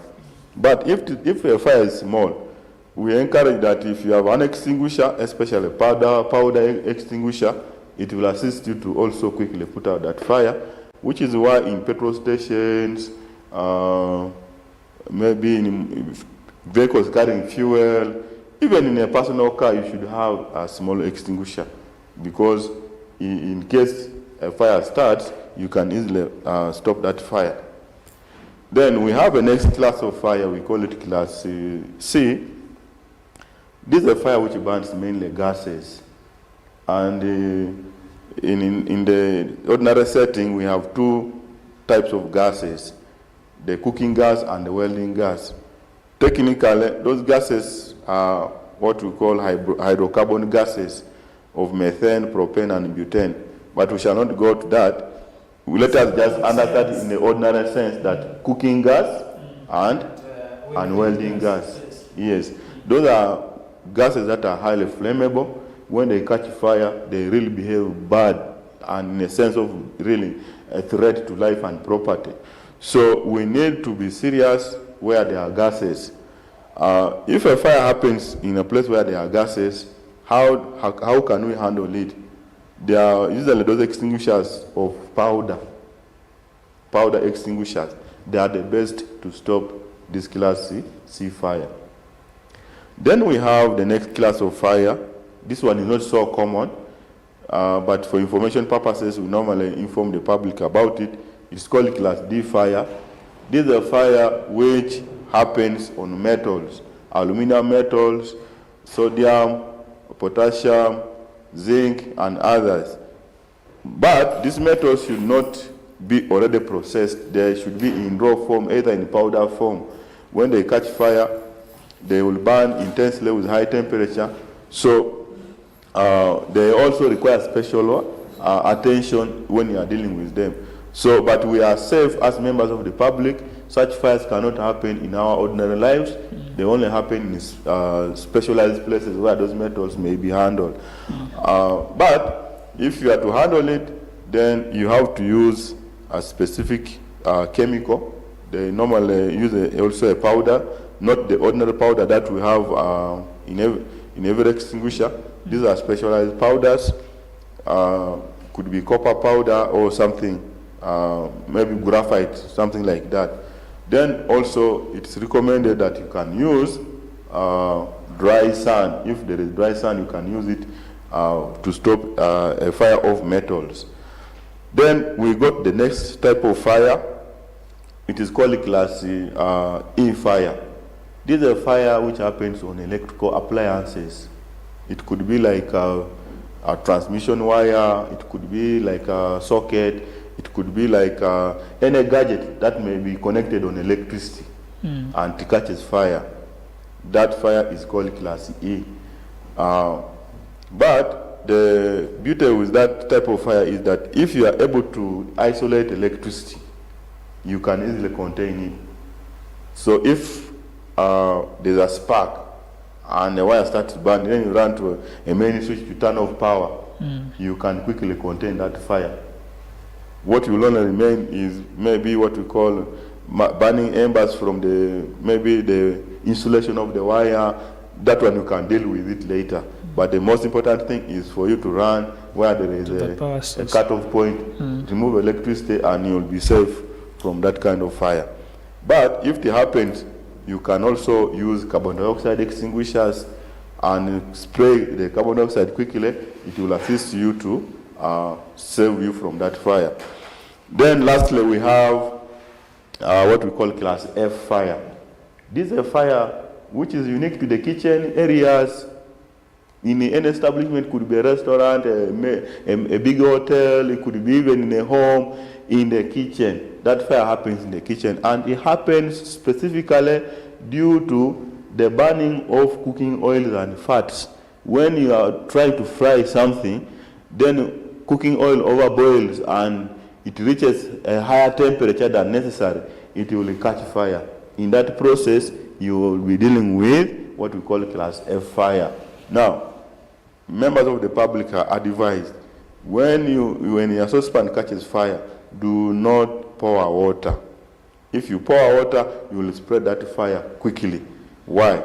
But if, if a fire is small, we encourage that if you have an extinguisher, especially powder, powder extinguisher, it will assist you to also quickly put out that fire, which is why in petrol stations, uh, maybe in vehicles carrying fuel, even in a personal car, you should have a small extinguisher because in case a fire starts, you can easily uh, stop that fire. Then we have a next class of fire, we call it class uh, C. This is a fire which burns mainly gases. And uh, in, in, in the ordinary setting, we have two types of gases the cooking gas and the welding gas. Technically, those gases are what we call hydrocarbon gases of methane, propane, and butane. But we shall not go to that. Let us just understand in the ordinary sense that cooking gas and, and welding gas. Yes. Those are gases that are highly flammable. When they catch fire, they really behave bad and in a sense of really a threat to life and property. So we need to be serious where there are gases. Uh, if a fire happens in a place where there are gases, how, how, how can we handle it? There are usually those extinguishers of powder, powder extinguishers. They are the best to stop this class C, C fire. Then we have the next class of fire. This one is not so common, uh, but for information purposes, we normally inform the public about it. It's called class D fire. This is a fire which happens on metals, aluminum metals, sodium, potassium, zinc, and others. But these metals should not be already processed. They should be in raw form, either in powder form. When they catch fire, they will burn intensely with high temperature. So uh, they also require special uh, attention when you are dealing with them. So, but we are safe as members of the public. Such fires cannot happen in our ordinary lives. They only happen in uh, specialized places where those metals may be handled. Uh, but if you are to handle it, then you have to use a specific uh, chemical. They normally use a, also a powder, not the ordinary powder that we have uh, in, every, in every extinguisher. These are specialized powders, uh, could be copper powder or something, uh, maybe graphite, something like that. Then also, it's recommended that you can use uh, dry sand. If there is dry sand, you can use it uh, to stop uh, a fire of metals. Then we got the next type of fire. It is called class uh, E fire. This is a fire which happens on electrical appliances. It could be like a, a transmission wire, it could be like a socket, it could be like uh, any gadget that may be connected on electricity and it catches fire. That fire is called class E. Uh, but the beauty with that type of fire is that if you are able to isolate electricity, you can easily contain it. So if uh, there's a spark and the wire starts burning, then you run to a, a main switch to turn off power, you can quickly contain that fire. What will only remain is maybe what we call burning embers from the maybe the insulation of the wire. That one you can deal with it later. But the most important thing is for you to run where there is a, a cut-off point, remove electricity, and you'll be safe from that kind of fire. But if it happens, you can also use carbon dioxide extinguishers and spray the carbon dioxide quickly. It will assist you to uh, save you from that fire. Then lastly, we have uh, what we call class F fire. This is a fire which is unique to the kitchen areas. In any establishment, could be a restaurant, a, a, a big hotel, it could be even in a home, in the kitchen. That fire happens in the kitchen, and it happens specifically due to the burning of cooking oils and fats. When you are trying to fry something, then cooking oil overboils and it reaches a higher temperature than necessary, it will catch fire. In that process, you will be dealing with what we call class F fire. Now, members of the public are advised when you when your saucepan catches fire, do not pour water. If you pour water, you will spread that fire quickly. Why?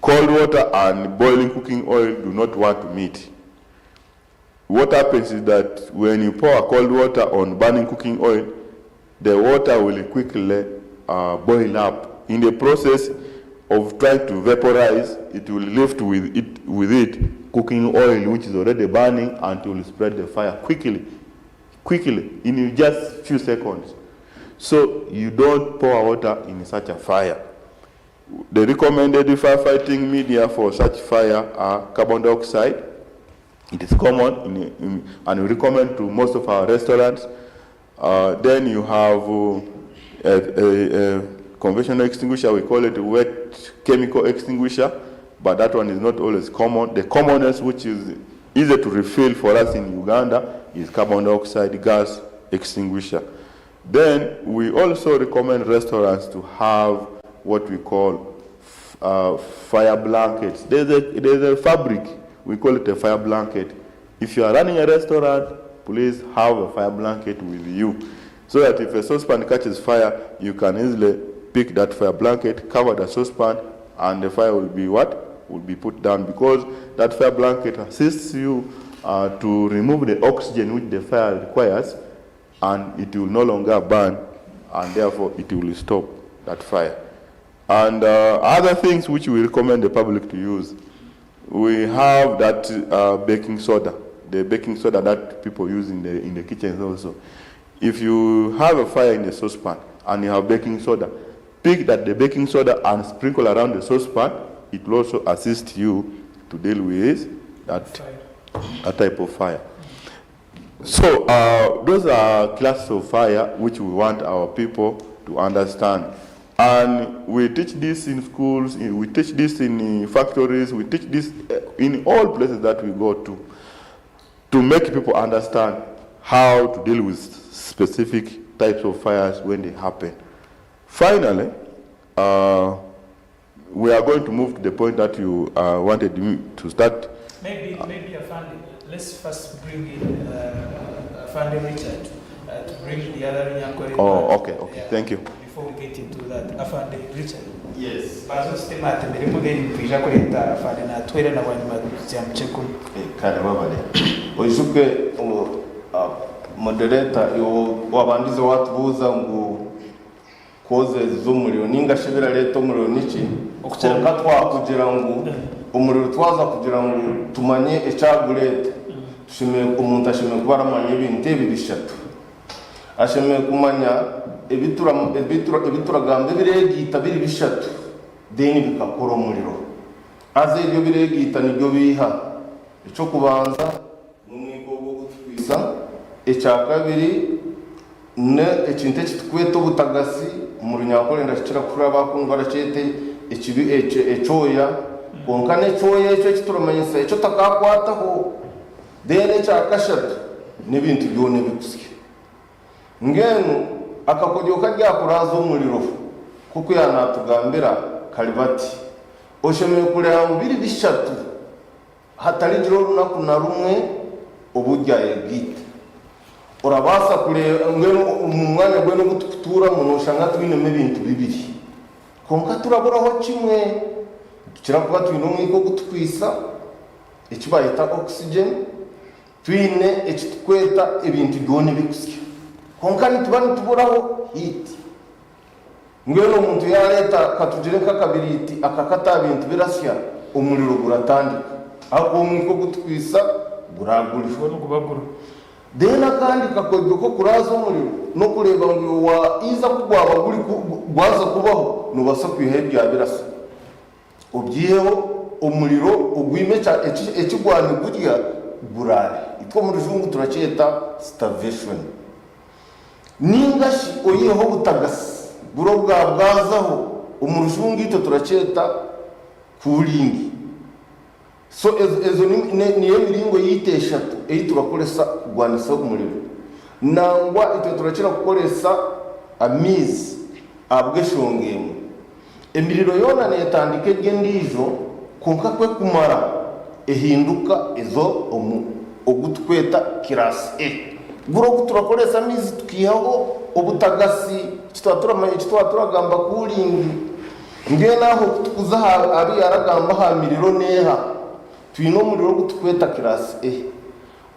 Cold water and boiling cooking oil do not want to meet. What happens is that when you pour cold water on burning cooking oil, the water will quickly uh, boil up. In the process, of trying to vaporize, it will lift with it, with it cooking oil which is already burning and it will spread the fire quickly, quickly, in just few seconds. So you don't pour water in such a fire. The recommended firefighting media for such fire are carbon dioxide. It is common in, in, and we recommend to most of our restaurants. Then you have a conventional extinguisher, we call it wet chemical extinguisher, but that one is not always common. The commonest, which is easy to refill for us in Uganda, is carbon dioxide gas extinguisher. Then we also recommend restaurants to have what we call fire blankets. There's a fabric, we call it a fire blanket. If you are running a restaurant, please have a fire blanket with you, so that if a saucepan catches fire, you can easily pick that fire blanket, cover the saucepan, and the fire will be what? Will be put down, because that fire blanket assists you to remove the oxygen which the fire requires, and it will no longer burn, and therefore it will stop that fire. And other things which we recommend the public to use, we have that baking soda, the baking soda that people use in the kitchens also. If you have a fire in the saucepan and you have baking soda, pick that the baking soda and sprinkle around the saucepan. It will also assist you to deal with that type of fire. So those are classes of fire which we want our people to understand. And we teach this in schools, we teach this in factories, we teach this in all places that we go to make people understand how to deal with specific types of fires when they happen. Finally, we are going to move to the point that you wanted me to start. Maybe Afande, let's first bring in Afande Richard to bring the other Nyankore. Oh, okay, Yeah. Thank you. Before we get into that, Afande Richard. Yes. Bazo sistema atemeremu then twija kureta Afande natwera na bwanyima tujya Kale babale oijuke moderator iwo wabandize watubuuza ngu causes z'omuriro ninga shi birareta omuriro niki, konka twakugira ngu omuriro twaza kugira ngu tumanye ekyagureta, tushemeye omuntu ashemeye kuba aramanya ebintu ebi bishatu. Ashemeye kumanya ebituragamba ebiregiita biri bishatu, then bikakora omuriro. Aza ebyo biregiita nibyo biiha: ekyokubanza n'omwika ogw'okutwisa, ekyakabiri ne ekintu ekitukweta obutagasi, mu Runyankore ndakikira kuhurira abakungu barakyete ekibi ekyoya, konka n'ekyoya ekyo ekituramanyisa ekyo takakwataho. Then ekyakashatu n'ebintu byona ebikusya. Ngenu akakodyo karyakuraza omuriro, kuko yanatugambira kari bati oshemeye kureba ngu biri bishatu hatarigira orunaku na rumwe oburyayegita orabaasa kureba. Mbwenu omu mwanya gwenu ogu tukuturamu noshanga twinemu ebintu bibiri, konka turaburaho kimwe. Tukira kuba twine omwika ogutukwisa eki bayeta oxygen, twine ekitukweta ebintu byona ebikusya, konka nituba nituburaho heat. Mbwenu omuntu yareta katugire nk'akabiriti akakata bintu birasya, omuriro guratandika aho omwika ogutukwisa guragurishwa. Then akandi kakodyo ko kuraza omuriro n'okureeba ngu wa iza kugwaba guri gwaza kubaho, nobasa kwiha ebya birasa obyiheho omuriro ogwime ekigwani gurya gurare. Itwe mu Rujungu turakyeta starvation, ningashi oyiheho obutagasi buro bwa bwazaho, omu Rujungu itwe turakyeta cooling. So ezo niyo emiringo yiita eshatu ei turakoresa kugwanisa omuriro. Nangwa itwe turakira kukoresa amaizi ahabw'eshonga emwe: emiriro yoona neetandika eri endiijo, konka kwe kumara ehinduka ezo omu ogu tukweta class A, guri ogu turakoresa amaizi tukiihaho obutagasi, ekitwaba turagamba cooling. Mbwenu aho tukuza abi yaragamba aha miriro neeha, twine omuriro ogu tukweta class A.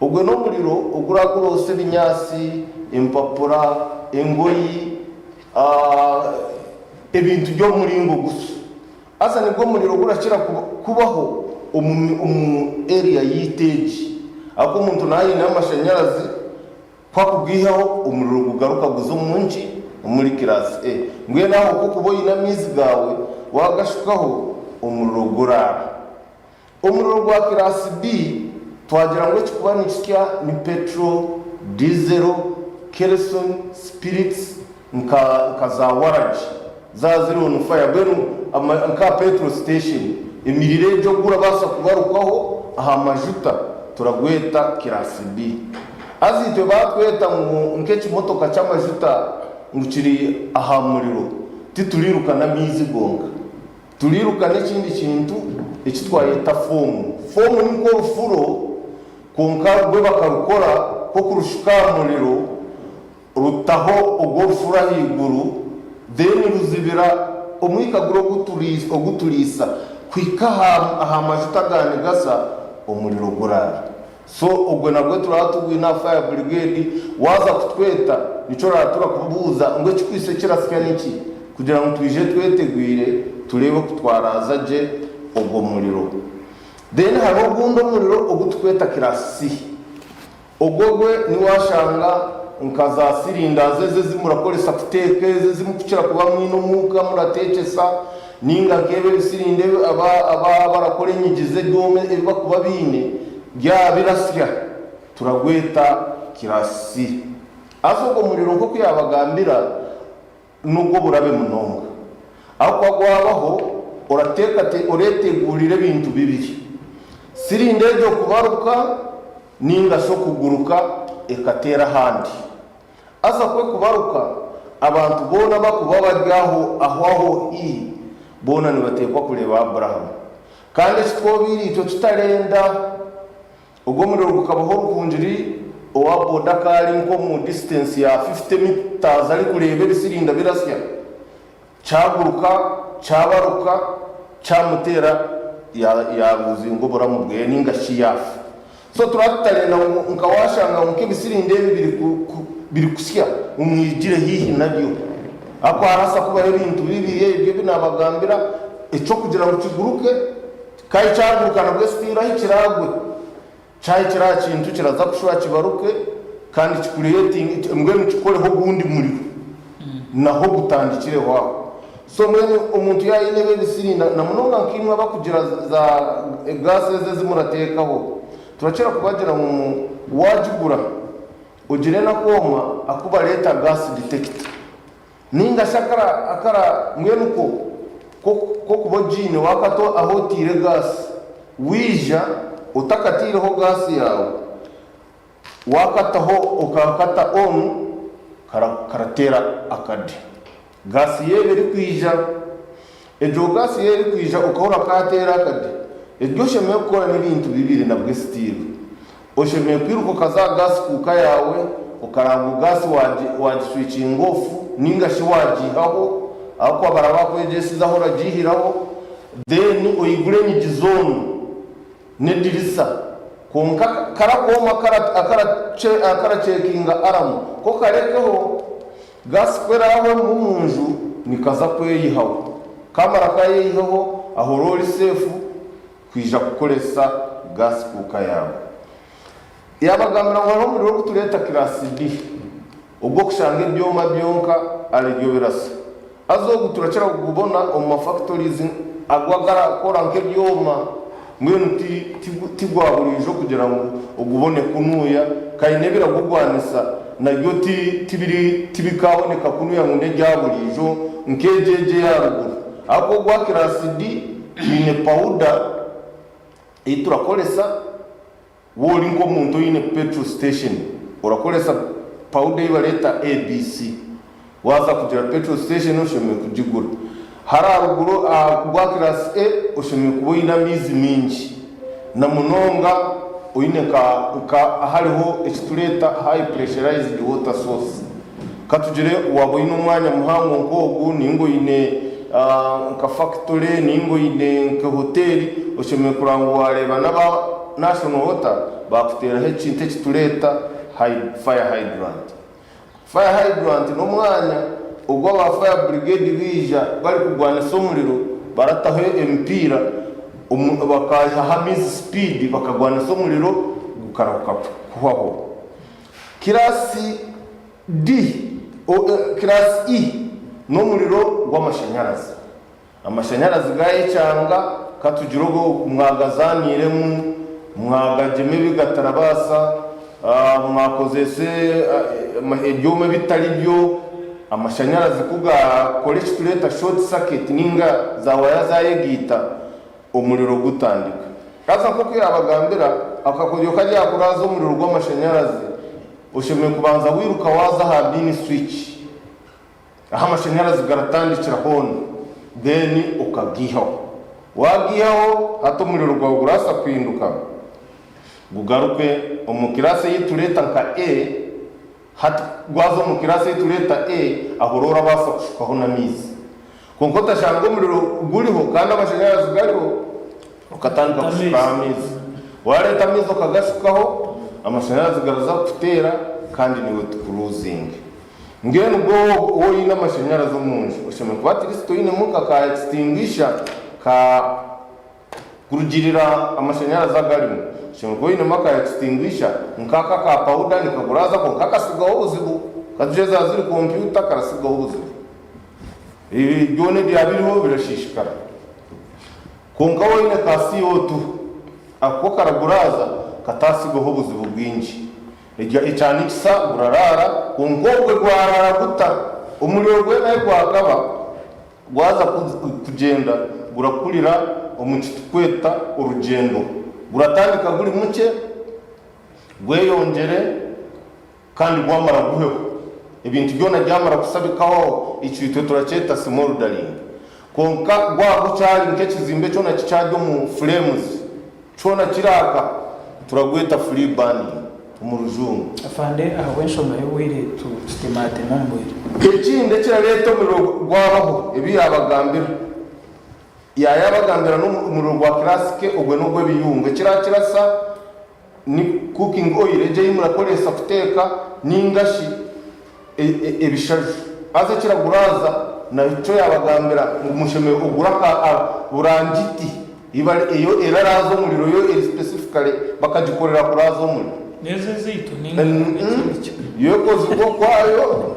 Ogwe n'omuriro oguraguroosa ebinyaasi, empapura, engoyi, ebintu by'omuringo gusa. Haza nigwo muriro ogurakira kubaho omu area yaitu egi ahakuba omuntu naaba aine amashanyarazi ku akugwihaho omuriro gugaruka guza omu nki? Omuri class A. Mbwenu aho ku okuba oine amaizi gaawe waagashukaho omuriro guraara. Omuriro gwa class B twagira ngu ekikuba nikisya ni petrol, diesel, kerosene, spirits nka nka za waragi za ziri on fire mbwenu nka petrol station emiriro egyo ogurabaasa kubarukaho aha majuta turagweta class B. Haza itwe batweta ngu nk'ekimotoka ky'amajuta ngu kiri aha muriro tituriruka n'amaizi gonka. Turiruka n'ekindi kintu eki twayeta foomu. Foomu ni nk'orufuro kwonka rwo bakarukora nk'okurushuka aha muriro rutaho ogwo rufuro ahaiguru then ruzibira omwika guri oguturiisa kuhika aha majuta aga nigasa omuriro guraara. So ogwe nagwe turaba tugwine aha fire brigade waaza kutweta nikyo oraba turakubuuza ngu ekikwitse kirasya niki kugira ngu twije twetegwire tureebe oku twaraaza gye ogwo muriro. Then hariho ogundi omuriro ogu tukweta class C. Ogwo gwe niwashanga nka za cylinders ezi ezi murakoresa kuteeka ezi ezi mukukira kuba mwine omuuka murateekyesa Ninga nk'ebi ebisirinda ebi abarakora enyigi z'ebyoma ebi bakuba baine byaba birasya, turagweta kirasi. Haza ogwo muriro nk'oku yaabagambira n'ogw'oburabe munonga. Ahakuba gwabaho, oreeteguurira ebintu bibiri, sirinda egyo kubaruka ninga shi okuguruka ekateera ahandi. Haza kwe kubaruka, abantu boona abakuba bari aho aho aho haihi, boona nibateekwa kureeba Abrahamu. Kandi eki twobaire itwe tutarenda. Ogwo omuriro gukabaho Rukungiri owa boda akaba ari nk'omu distance ya 50 metres arikureeba ebisirinda birasya. Kyaguruka, kyabaruka, kyamuteera yaaruzinga oburamu bwe nainga shi yaafa. So turaba tutarenda ngu nka waashanga ngu nk'ebisirinda ebi biri kusya ngu mwigire haihi nabyo. Ahakuba harabaasa kubaho ebintu bibi ebyo ebi naabagambira, eky'okugira ngu kiguruke, kandi kyaguruka nabwo still ahi kiraagwe, kyahikire aha kintu kiraza kushuba kibaruke kandi kikureetinge mbwenu kikoreho ogundi muriro naho gutandikireho aho. So mbwenu omuntu yaaba aine ebi ebisirinda na munonga nkaimwe abakugira za gaasi ezi ezi murateekaho, turakira kubagira ngu waagigura ogire n'akooma aku bareeta gas detector. Nainga shi akara akara mbwenu ko k'okuba ogiine waakata ahu otaire gaasi, waija otakataireho gaasi yaawe, waakataho okakata on karateera akade. Gaasi yaaba erikwija, egyo gaasi yaaba erikwija okahurira kaateera akade, eki oshemereire kukora n'ebintu bibiri nabwo still. Oshemereire kwiruka okaza aha gaasi kuuka yaawe okaraba ngu gaasi waagiswikinga ofu nainga shi waagiihaho ahakuba baraba bakwegyesize ahu oragiihiraho then oigure enyigi zoona n'edirisa kwonka kari akooma akaracekinga aramu ko karekeho gaasi ku eraahwemu omu nju nikaza kweyihaho kaamara kayeyiheho aho oraba ori seefu kwija kukoresa gaasi kuuka yaawe. Yaabagambira ngu hariho omuriro ogutureeta Class D ogw'okushanga ebyoma byonka ariryo birasa. Haza ogu turakira kugubona omu ma factories ago agarakora nk'ebyoma mbwenu ti gwa buriijo kugira ngu ogubone kunuuya kaine ebiragugwanisa nabyo tibikaboneka kunuuya ngu n'ebya buriijo nk'egyo egyo eya ruguru. Ahakuba ogwa Class D Twine pawuda ei turakoresa waaba ori nk'omuntu oine petrol station orakoresa pawuda ei bareeta ABC. Waaza kugira petrol station oshemereire kugigura. Hari aharuguru aha gwa class A oshemereire kuba oine amaizi maingi na munonga oine nka nka ahariho eki tureeta high pressurized water source. Ka tugire waaba oine omwanya muhango nk'ogu nainga oine nka fakitore nainga oine nka hoteeri, oshemereire kureba ngu waareeba n'aba National Water baakuteeraho ekintu eki tureeta fire hydrant. Fire hydrant n'omwanya ogu aba fire brigade baija barikurwanisa omuriro. Barataho emipiira bakaihaho amaizi sipiidi bakagwanisa omuriro gukarahuka kuhwaho. Kiraasi D, Kiraasi E n'omuriro gw'amashanyarazi. Amashanyarazi gaayekyanga, ka tugire ogu mwagazaaniiremu, mwagagyema ebi gatarabaasa, mwakozesa ebyoma ebitari byo, amashanyarazi ku gaakora eki tureeta short circuit nainga zaawaya zaayegaita, omuriro gutandika. Haza nk'oku yaabagambira, akakoryo karyakuraaza omuriro gw'amashanyarazi, oshemereire kubanza wairuka waaza aha main switch. Ahu amashanyarazi garatandikira hoona then okagaihaho. Wagaihaho hati omuriro gwawe gurabaasa kuhinduka gugaruke omu class ei tureeta nka A, hati gwaza omu class ei tureeta A aho oraba orabaasa kushukaho n'amaizi. Kwonka otashanga omuriro guriho kandi amashanyarazi gariho okatandika kushukaho amaizi. Wareeta amaizi okagashukaho amashanyarazi garaza kukuteera kandi naiwe tukuruzinge. Mbwenu gwe waaba oine amashanyarazi omu nju, oshemereire kuba at least oinemu nka ka extinguisher ka kurugiirira amashanyarazi agarimu. Oshemereire kuba oinemu aka extinguisher nk'aka aka powder nikaguraaza kwonka kasigaho obuzibu. Ka zaaba ziri kompyuta karasigaho obuzibu. Byona ebyaba biriho birashiishikara. Kwonka waaba oine ka CO2, ako ko karaguraaza kataasigaho obuzibu bwingi. Ekyanikisa guraraara, kwonka obwe gwaraara guta? Omuriro gwena ahi gwakaba gwaza kugyenda gurakurira omu kitukweta orugyendo. Guratandika guri mukye, gweyongyere kandi gwamara guhweho. Ebintu byona byamara kusabikaho, ekyo itwe turakyeta smoldering. Kwonka gwaba gukyari nk'ekizimbe kyona kikyari omu flames, Kyona kiraaka turagweta free burning omu rujungu. Afande ahabw'enshonga y'obwire tutemateme omu bwire. Ekindi ekirareeta omuriro gwabaho ebi yaabagambira yaayabagambira n'omuriro gwa classic ogwe n'ogw'ebiyungu ekirakirasa ni cooking oil egyo ei murakoreesa kuteeka ninga shi ebishaju haza ekiraguraaza nakyo yaabagambira ngu mushemereire kugura aka burangiti eyo eraraaza omuriro yo eri specifically bakagikorera kuraaza omuriro. N'ezo ezaitu ninga n'ekindi kika? Yo ekozirwe okwayo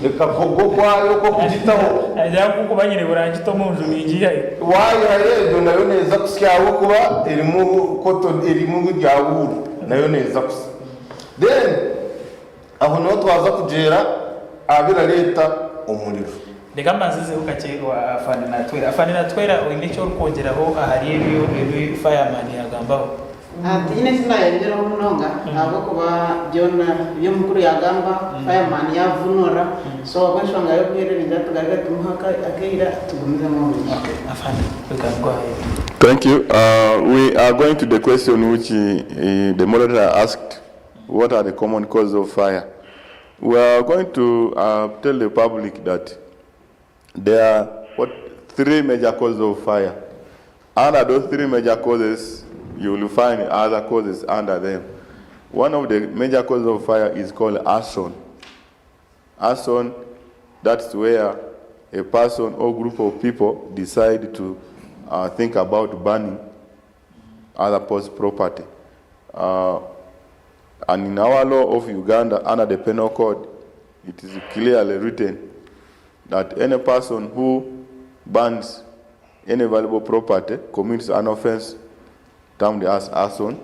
ekakorwa okwayo okw'okugitaho. Nagira ngu ku nkuba nyine burangiti omu nju ningiihayo. Waayihayo egyo nayo neeza kusya ahabw'okuba erimu cotton erimu rya wuuru nayo neeza kusya. Then. Aho niho twaza kugyera aha birareeta omuriro. Reka mbanze nzeho kakye owa Afande Natwera. Afande Natwera oine eki orikwongyeraho ahari ebyo ebi Fireman yaagambaho? Tihaine eki naayongyeraho munonga ahabw'okuba byona ebi omukuru yaagamba Fireman yaavunuura so ahabw'enshonga y'obwire ningira tugaruke tumuhe akaira tugumizemu omu maisho. Okay, Afande we can go ahead. Thank you. We are going to the question which the moderator asked. What are the common causes of fire? We are going to uh, tell the public that there are what three major causes of fire. Under those three major causes, you will find other causes under them. One of the major causes of fire is called arson. Arson, that's where a person or group of people decide to uh, think about burning other people's property. Uh, and in our law of Uganda, under the Penal Code, it is clearly written that any person who burns any valuable property commits an offense termed as arson,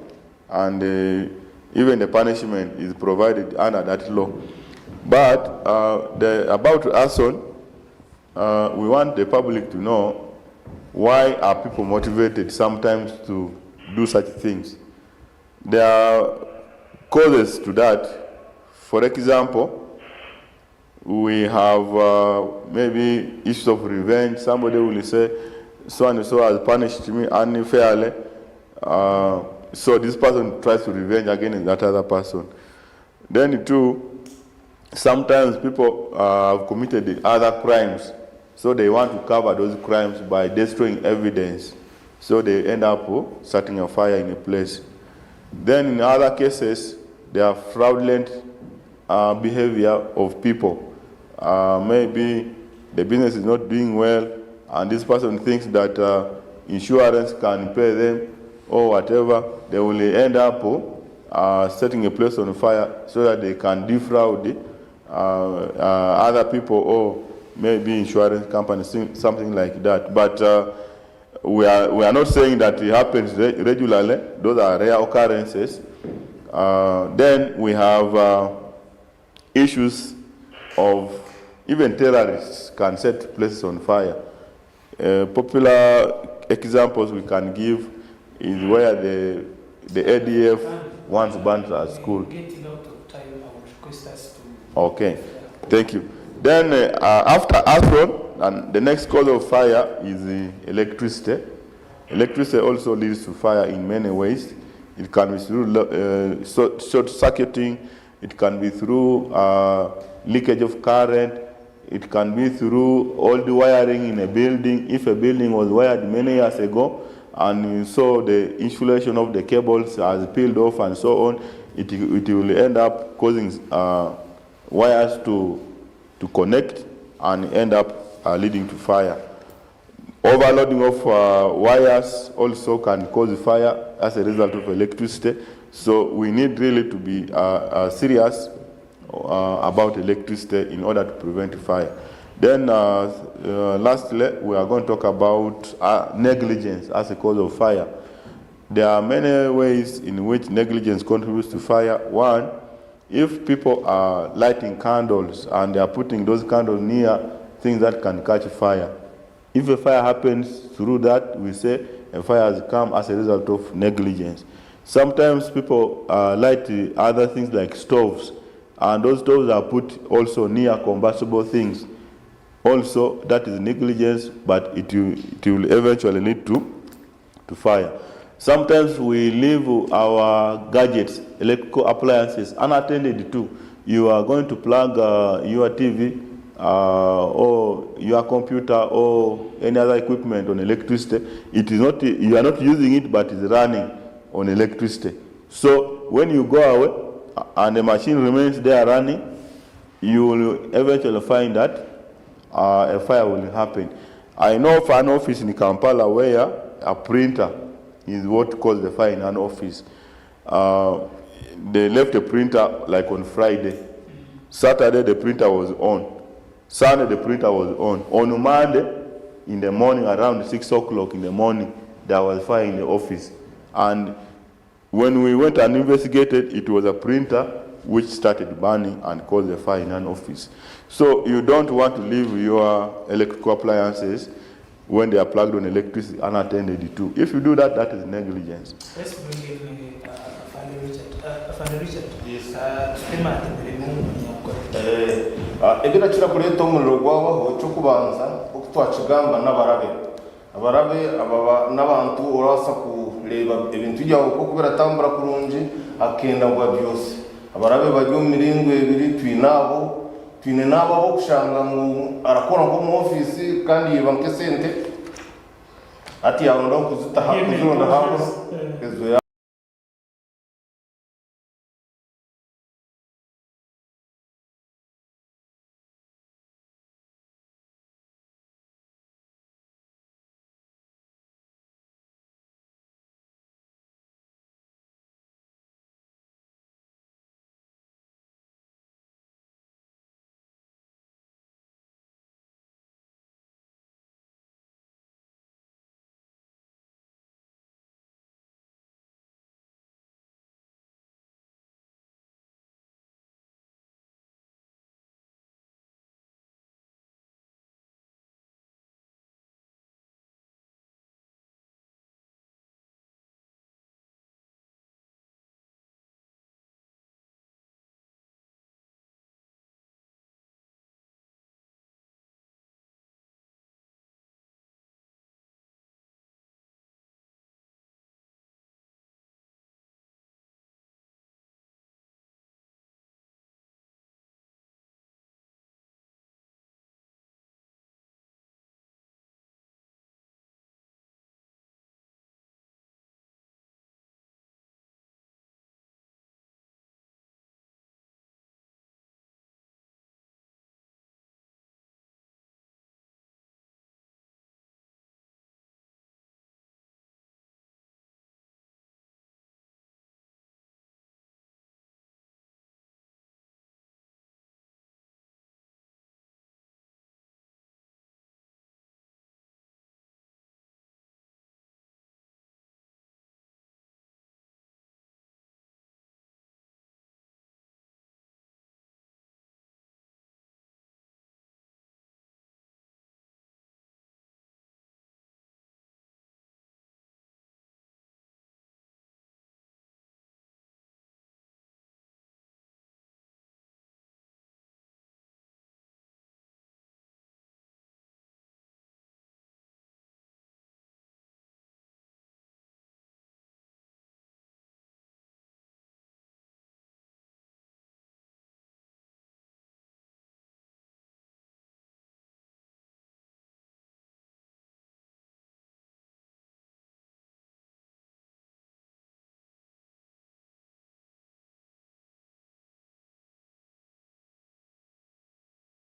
and uh, even the punishment is provided under that law. But uh, the, about arson, uh, we want the public to know why are people motivated sometimes to do such things. There are causes to that. For example, we have uh, maybe issues of revenge. Somebody will say, so and so has punished me unfairly. Uh, so this person tries to revenge against that other person. Then two, sometimes people uh, have committed other crimes. So they want to cover those crimes by destroying evidence. So they end up setting a fire in a place. Then in other cases, there are fraudulent uh, behavior of people. Uh, maybe the business is not doing well, and this person thinks that insurance can pay them or whatever, they will end up setting a place on fire so that they can defraud other people or maybe insurance companies, something like that. But we are not saying that it happens regularly. Those are rare occurrences. Then we have issues of even terrorists can set places on fire. Popular examples we can give is where the ADF once burned a school. Getting out of time, I would request us to. Okay, thank you. Then after arson, and the next cause of fire is the electricity. Electricity also leads to fire in many ways. It can be through short circuiting, it can be through leakage of current, it can be through old wiring in a building. If a building was wired many years ago, and so the insulation of the cables has peeled off and so on, it will end up causing wires to connect and end up leading to fire. Overloading of wires also can cause fire as a result of electricity. So we need really to be serious about electricity in order to prevent fire. Then lastly, we are going to talk about negligence as a cause of fire. There are many ways in which negligence contributes to fire. One, if people are lighting candles and they are putting those candles near things that can catch fire, if a fire happens through that, we say a fire has come as a result of negligence. Sometimes people light other things like stoves, and those stoves are put also near combustible things. Also, that is negligence, but it will eventually lead to fire. Sometimes we leave our gadgets, electrical appliances, unattended to. You are going to plug your TV or your computer or any other equipment on electricity. It is not, you are not using it, but it's running on electricity. So when you go away and the machine remains there running, you will eventually find that a fire will happen. I know of an office in Kampala where a printer is what caused the fire in an office. They left a printer like on Friday. Saturday the printer was on. Sunday the printer was on. On Monday in the morning, around 6 o'clock in the morning, there was fire in the office. And when we went and investigated, it was a printer which started burning and caused the fire in an office. So you don't want to leave your electrical appliances when they are plugged on electricity unattended to. If you do that, that is negligence. Let's bring in Afande Richard. Afande Richard, yes. Tutema atemberemu Munyankore. Ebirakira kureeta omuriro gwabaho, ekyokubanza oku twakigamba, n'abarabe. Abarabe ababa n'abantu orabaasa kureeba ebintu byawe oku biratambura kurungi, akenda ngu abyose. Abarabe bari omu miringo ebiri: twine abo, twine n'abo abokushanga ngu arakora nk'omu ofiisi kandi yiba nk'esente, ati yaronda kuzita kuzironda hakuno ezo.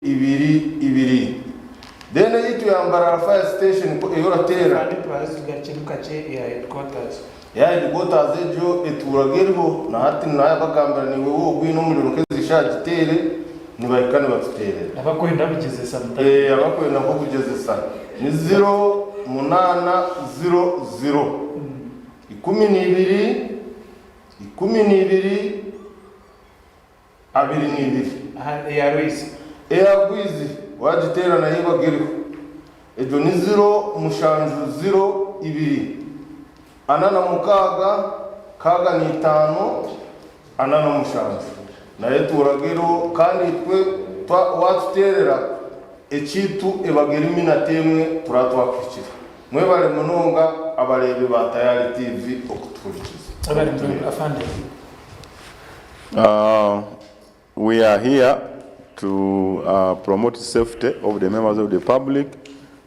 Ibiri ibiri. Then eyaitu ya Mbarara fire station ku ei orateera. Kandi tubanze tugarukyemu kakye eya headquarters. Eya headquarters egyo etuuraga eriho na hati nabagambira naiwe waaba ogwine omuriro nk'ezi shaaha giteere nibahika nibatuteerera. Abakwenda kugyezesa mutari. Eeh abakwenda nk'okugyezesa ni ziro munaana ziro ziro 12 12. 22. Aha eya Rwizi. Eya Rwizi waagiteera nayo ebaga eriho. Egyo ni ziro mushanju ziro ibiri 46 65 47. Nayo etuuraga eriho kandi itwe waatuteerera ekiitu ebaga eri minati emwe turaba twakuhikire. Mwebare munonga abareebi ba Tayari TV okutuhurikiza. Mwebare munonga Afande. Uh, we are here to uh, promote safety of the members of the public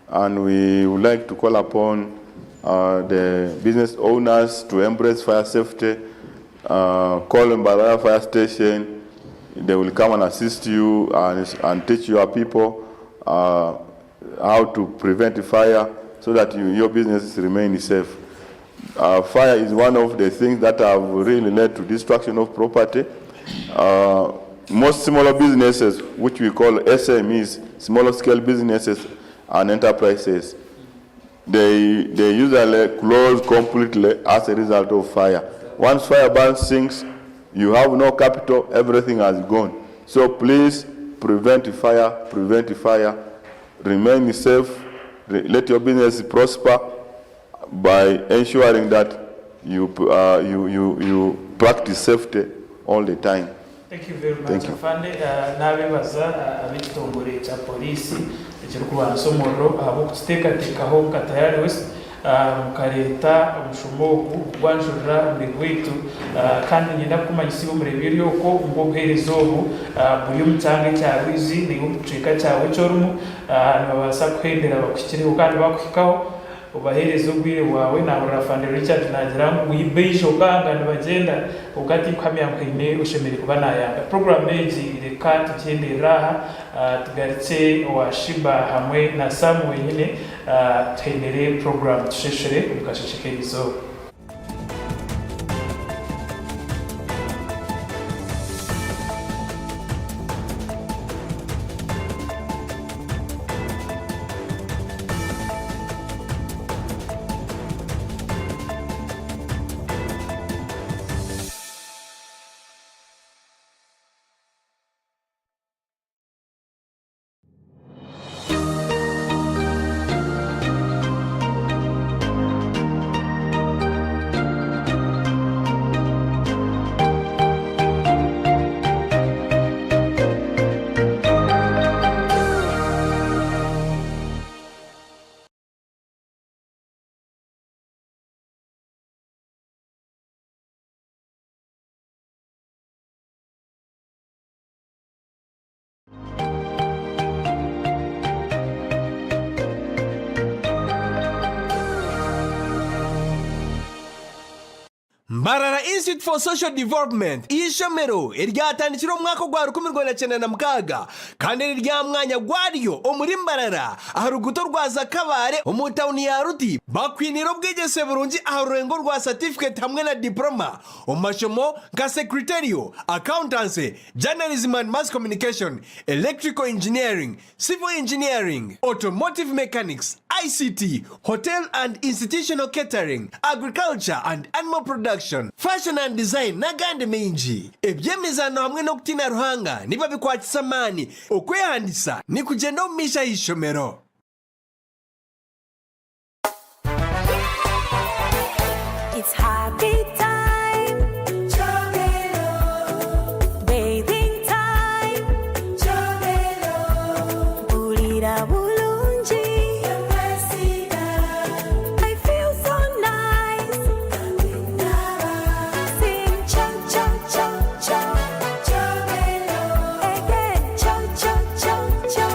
and we would like to call upon uh, the business owners to embrace fire safety, uh, call Mbarara Fire Station. They will come and assist you and, and teach your people uh, how to prevent fire so that you, your business remain safe. Uh, fire is one of the things that have really led to destruction of property. Uh, most smaller businesses, which we call SMEs, smaller scale businesses and enterprises, they, they usually close completely as a result of fire. Once fire ban sinks, you have no capital, everything has gone. So please prevent fire, prevent fire, remain safe, let your business prosper by ensuring that you, uh, you, you, you practice safety all the time. Thank you very much Thank you. Afande. Uh, Nabebaza uh, ab'ekitongore kya poliisi ekirikurwanisa omuriro ahabw'okukiteekateekaho nka Tayari West uh, mukareeta omushomo ogu kugwanjurira omurimo gwaitu uh, kandi niinyenda kukumanyisa iwe omureebi ori okwo ngu obuheereza obu uh, buri omu kyanga ekya Rwizi naiwe omu kicweka kyawe eki orimu uh, nibabaasa kuhendera bakuhikireho kandi bakuhikaho Obaheereze obwire bwawe. Naahurira Afande Richard naagira ngu baija okanga nibagyenda kwonka tinkuhamya ngu haine oshemereire kuba naayanga. Puroguraamu egi reka tugyenderere aha tugarukye owa Sheeba hamwe na Sam wenyine tuhendere puroguraamu tusheshure omu kasheeshe k'erizooba. Mbarara Institute for Social Development eishomero eryatandikire omu mwaka ogwa 1996 kandi riri aha mwanya gwaryo omuri Mbarara aha ruguuto rwa Zakabare omu tauni ya Ruti bakwiniire obwegyese burungi aha rurengo rwa satifiketi hamwe na diporoma omu mashomo nka Secretarial, Accountancy, Journalism and Mass Communication, Electrical Engineering, Civil Engineering, Automotive Mechanics, ICT, Hotel and Institutional Catering, Agriculture and Animal Production, Fashion and Design n'agandi maingi. Eby'emizaano hamwe n'okutiina Ruhanga nibabikwatisa amaani. Okwehandiisa nikugyenda omu maisho aha ishomero. It's happy time. Bathing time. Mpurira bulungi. I feel so nice. Sing cho cho cho cho. Again cho cho cho cho.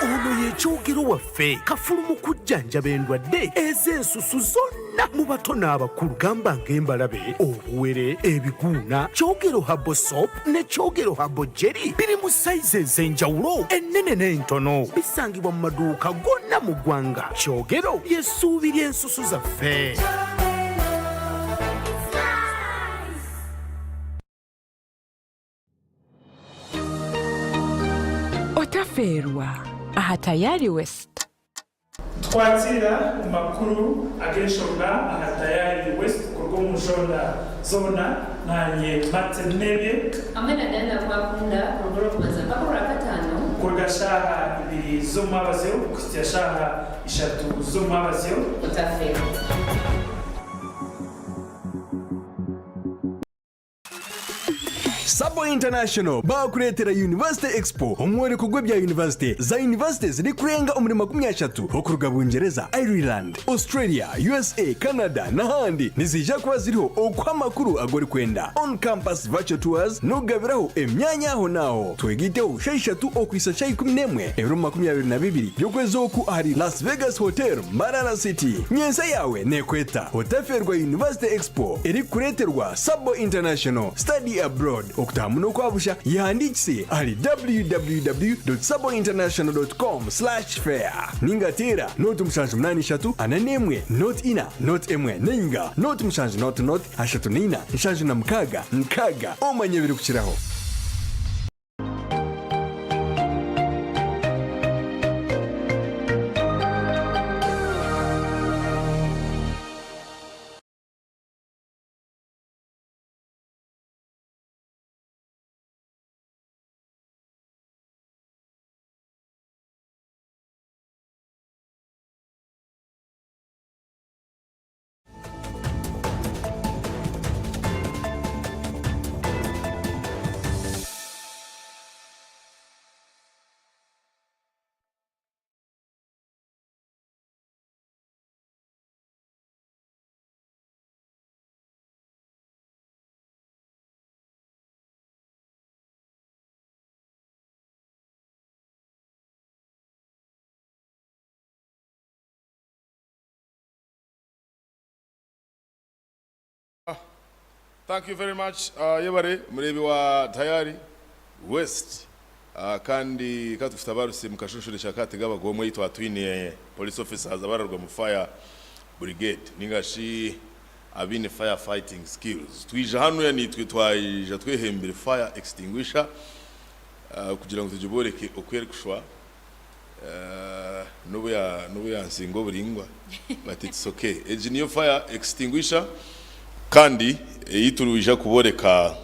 Ono ye. Kyogero waffe kafulu mu kujjanjaba endwadde ez'ensusu zonna mu bato n'abakulu gamba ng'embalabe, obuwere, ebiguuna. Kyogero Herbal Soap ne Kyogero Herbal Jelly biri mu sayizi ez'enjawulo ennene n'entono. Bisangibwa mu maduuka gonna mu ggwanga. Kyogero ly'essuubi ly'ensusu zaffe. Otafeerwa aha Tayari West. Twakiira amakuru ag'enshonga aha Tayari West kuruga omu nshonda zoona. Naanye Martin Nebye. Hamwe na Diana Kwakunda kuruga Orwokubanza mpaka Orwakataano. Kuruga shaaha ibiri z'omwabazyo kuhitsya shaaha ishatu z'omwabazyo. Otafeerwa. Sabo International baakureetera University Expo, omworeko gw'ebya yunivasite za yunivasite zirikurenga omuri 30 okuruga Bungyereza, Ireland, Australia, USA, Canada n'ahandi niziija kuba ziriho okuha amakuru agu orikwenda, on-campus virtual tours n'okugabiraho emyanya aho n'aho. Twegaiteho shaaha ishatu okuhitsya shaaha 11 ebiro 22 by'okwezi oku ahari Las Vegas Hotel, Mbarara City. Nyentsya yaawe neekweta. Otafeerwa University Expo erikukureeterwa Sabo International Study Abroad. Okutahamu n'okwabusha, yehandiikise ahari www.sabointernational.com/fair ninga teera 0783 41 04 01 ninga 07 00 34 76 6 omanye ebirikukiraho. Thank you very much uh, yebare murebi wa Tayari West uh, kandi katufite abaruse mukashunshuro kati gabagomwe yitwa twine police officers abararwa mu fire brigade ningashi abine fire fighting skills twija hano ya nitwe twayija twehembere fire extinguisher uh, kugira ngo tugiboreke okwerekushwa uh, n'obu ya n'obu yansinga oburingwa but it's okay egi niyo fire extinguisher kandi ei turikwija kuboreka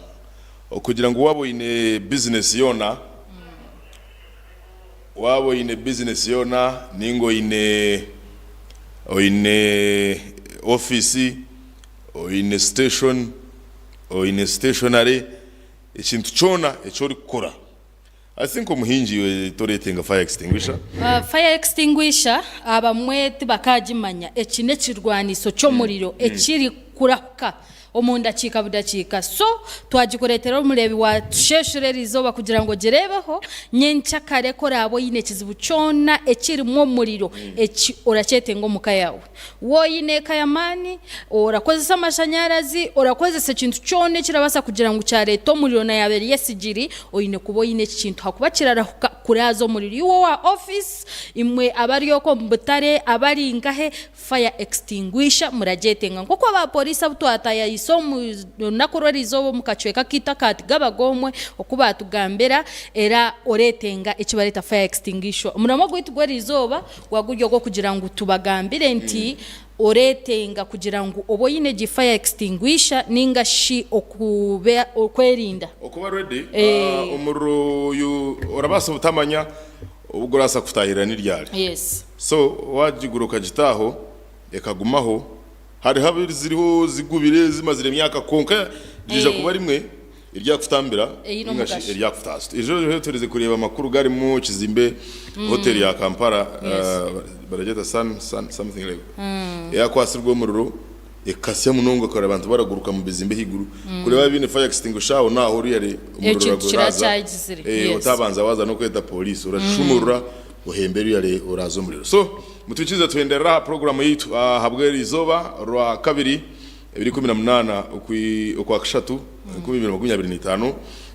okugira ngu waaba oine business yoona waaba oine business yoona ninga oine oine office oine station oine stationery ekintu kyona eki orikukora I think omuhingi iwe toretenga fire extinguisher. Fire extinguisher abamwe tibakagimanya, eki n'ekirwaniso ky'omuriro ekiri kurahuka omu ndakiika budakiika. So twagikureetera omureebi wa Tusheshure eriizooba kugira ngu ogireebeho nyenkyakare ku oraabe oine ekizibu kyona ekirimu omuriro eki orakyetenga omuka yaawe. Waaba oine eka y'amaani, orakozesa amashanyarazi, orakozesa ekintu kyona ekirabaasa kugira ngu kyareeta omuriro na yaaba eri esigiri, oine kuba oine eki kintu ahakuba kirarahuka kuraaza omuriro. Iwe owa ofiisi, imwe abari okwo omu butare, abari nkahe, fire extinguisher muragyetenga. Nk'oku aba poriisi abu twataayaayise omu runaku rw'eriizooba omu kacweka kaitu aka Tigaba Gomwe oku baatugambira, era oreetenga eki bareeta fire extinguisher. Omuramwa gwaitu gw'eriizooba Gwaguri ogw'okugira ngu tubagambire nti oreetenga kugira ngu obe oine gi fire extinguisher ninga shi okube okwerinda. Okuba ready, omuriro oyu orabaasa obutamanya obu gurabaasa kutahirira ni ryari. Yes. So wagigura okagita aho ekagumaho, hariho eziriho zigubire zimazire emyaka kwonka ryaija kuba rimwe eryakutambira Eine ninga shi omugasho. eryakutaasa. Ejo ejo tuherize kureeba amakuru garimu ekizimbe hoteri ya Kampala Yes. baragyeta Sun Sun something like eyakwasirwe omuriro ekasya munonga okareba abantu baraguruka mu bizimbe ahaiguru kureeba baine fire extinguisher aho naho really omuriro Ekintu guraza kirakyagizire. Yes. otabanza waza n'okweta police orashumurura. Ohembe eriya oraaze omuriro. So mutwikirize tuhenderere aha puroguramu yaitu ahabw'eri izooba Rwakabiri ebiro 18 Okwakashatu 2025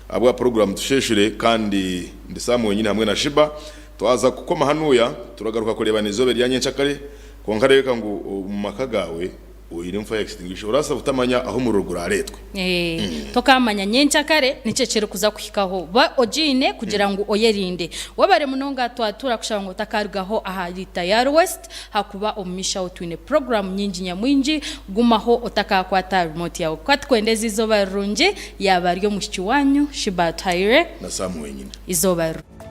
ahabwa puroguramu Tusheeshure kandi ndi Sam wenyini hamwe na Shiba. Twaza kukoma hanuuya turagaruka kureebana izooba erya nyenkyakare kwonka reebeka ngu omu maka gaawe Oine fire extinguisher oraasa butamanya ahu omuriro gurareetwe. Tokamanya nyenkyakare niki ekirikuza kuhikaho. Ba ogiine kugira ngu oyerinde. Webare munonga twatura kushaba ngu otakarugaho ahari Tayari West hakuba omu maisho aho twine puroguramu nyingi nyamwingi. Gumaho otakakwata remote yaawe. Ku tukwendeza eizooba rirungi yaaba ari omwishiki wanyu Sheebah Atuhaire. Na Sam wenyine. Eizooba rirungi.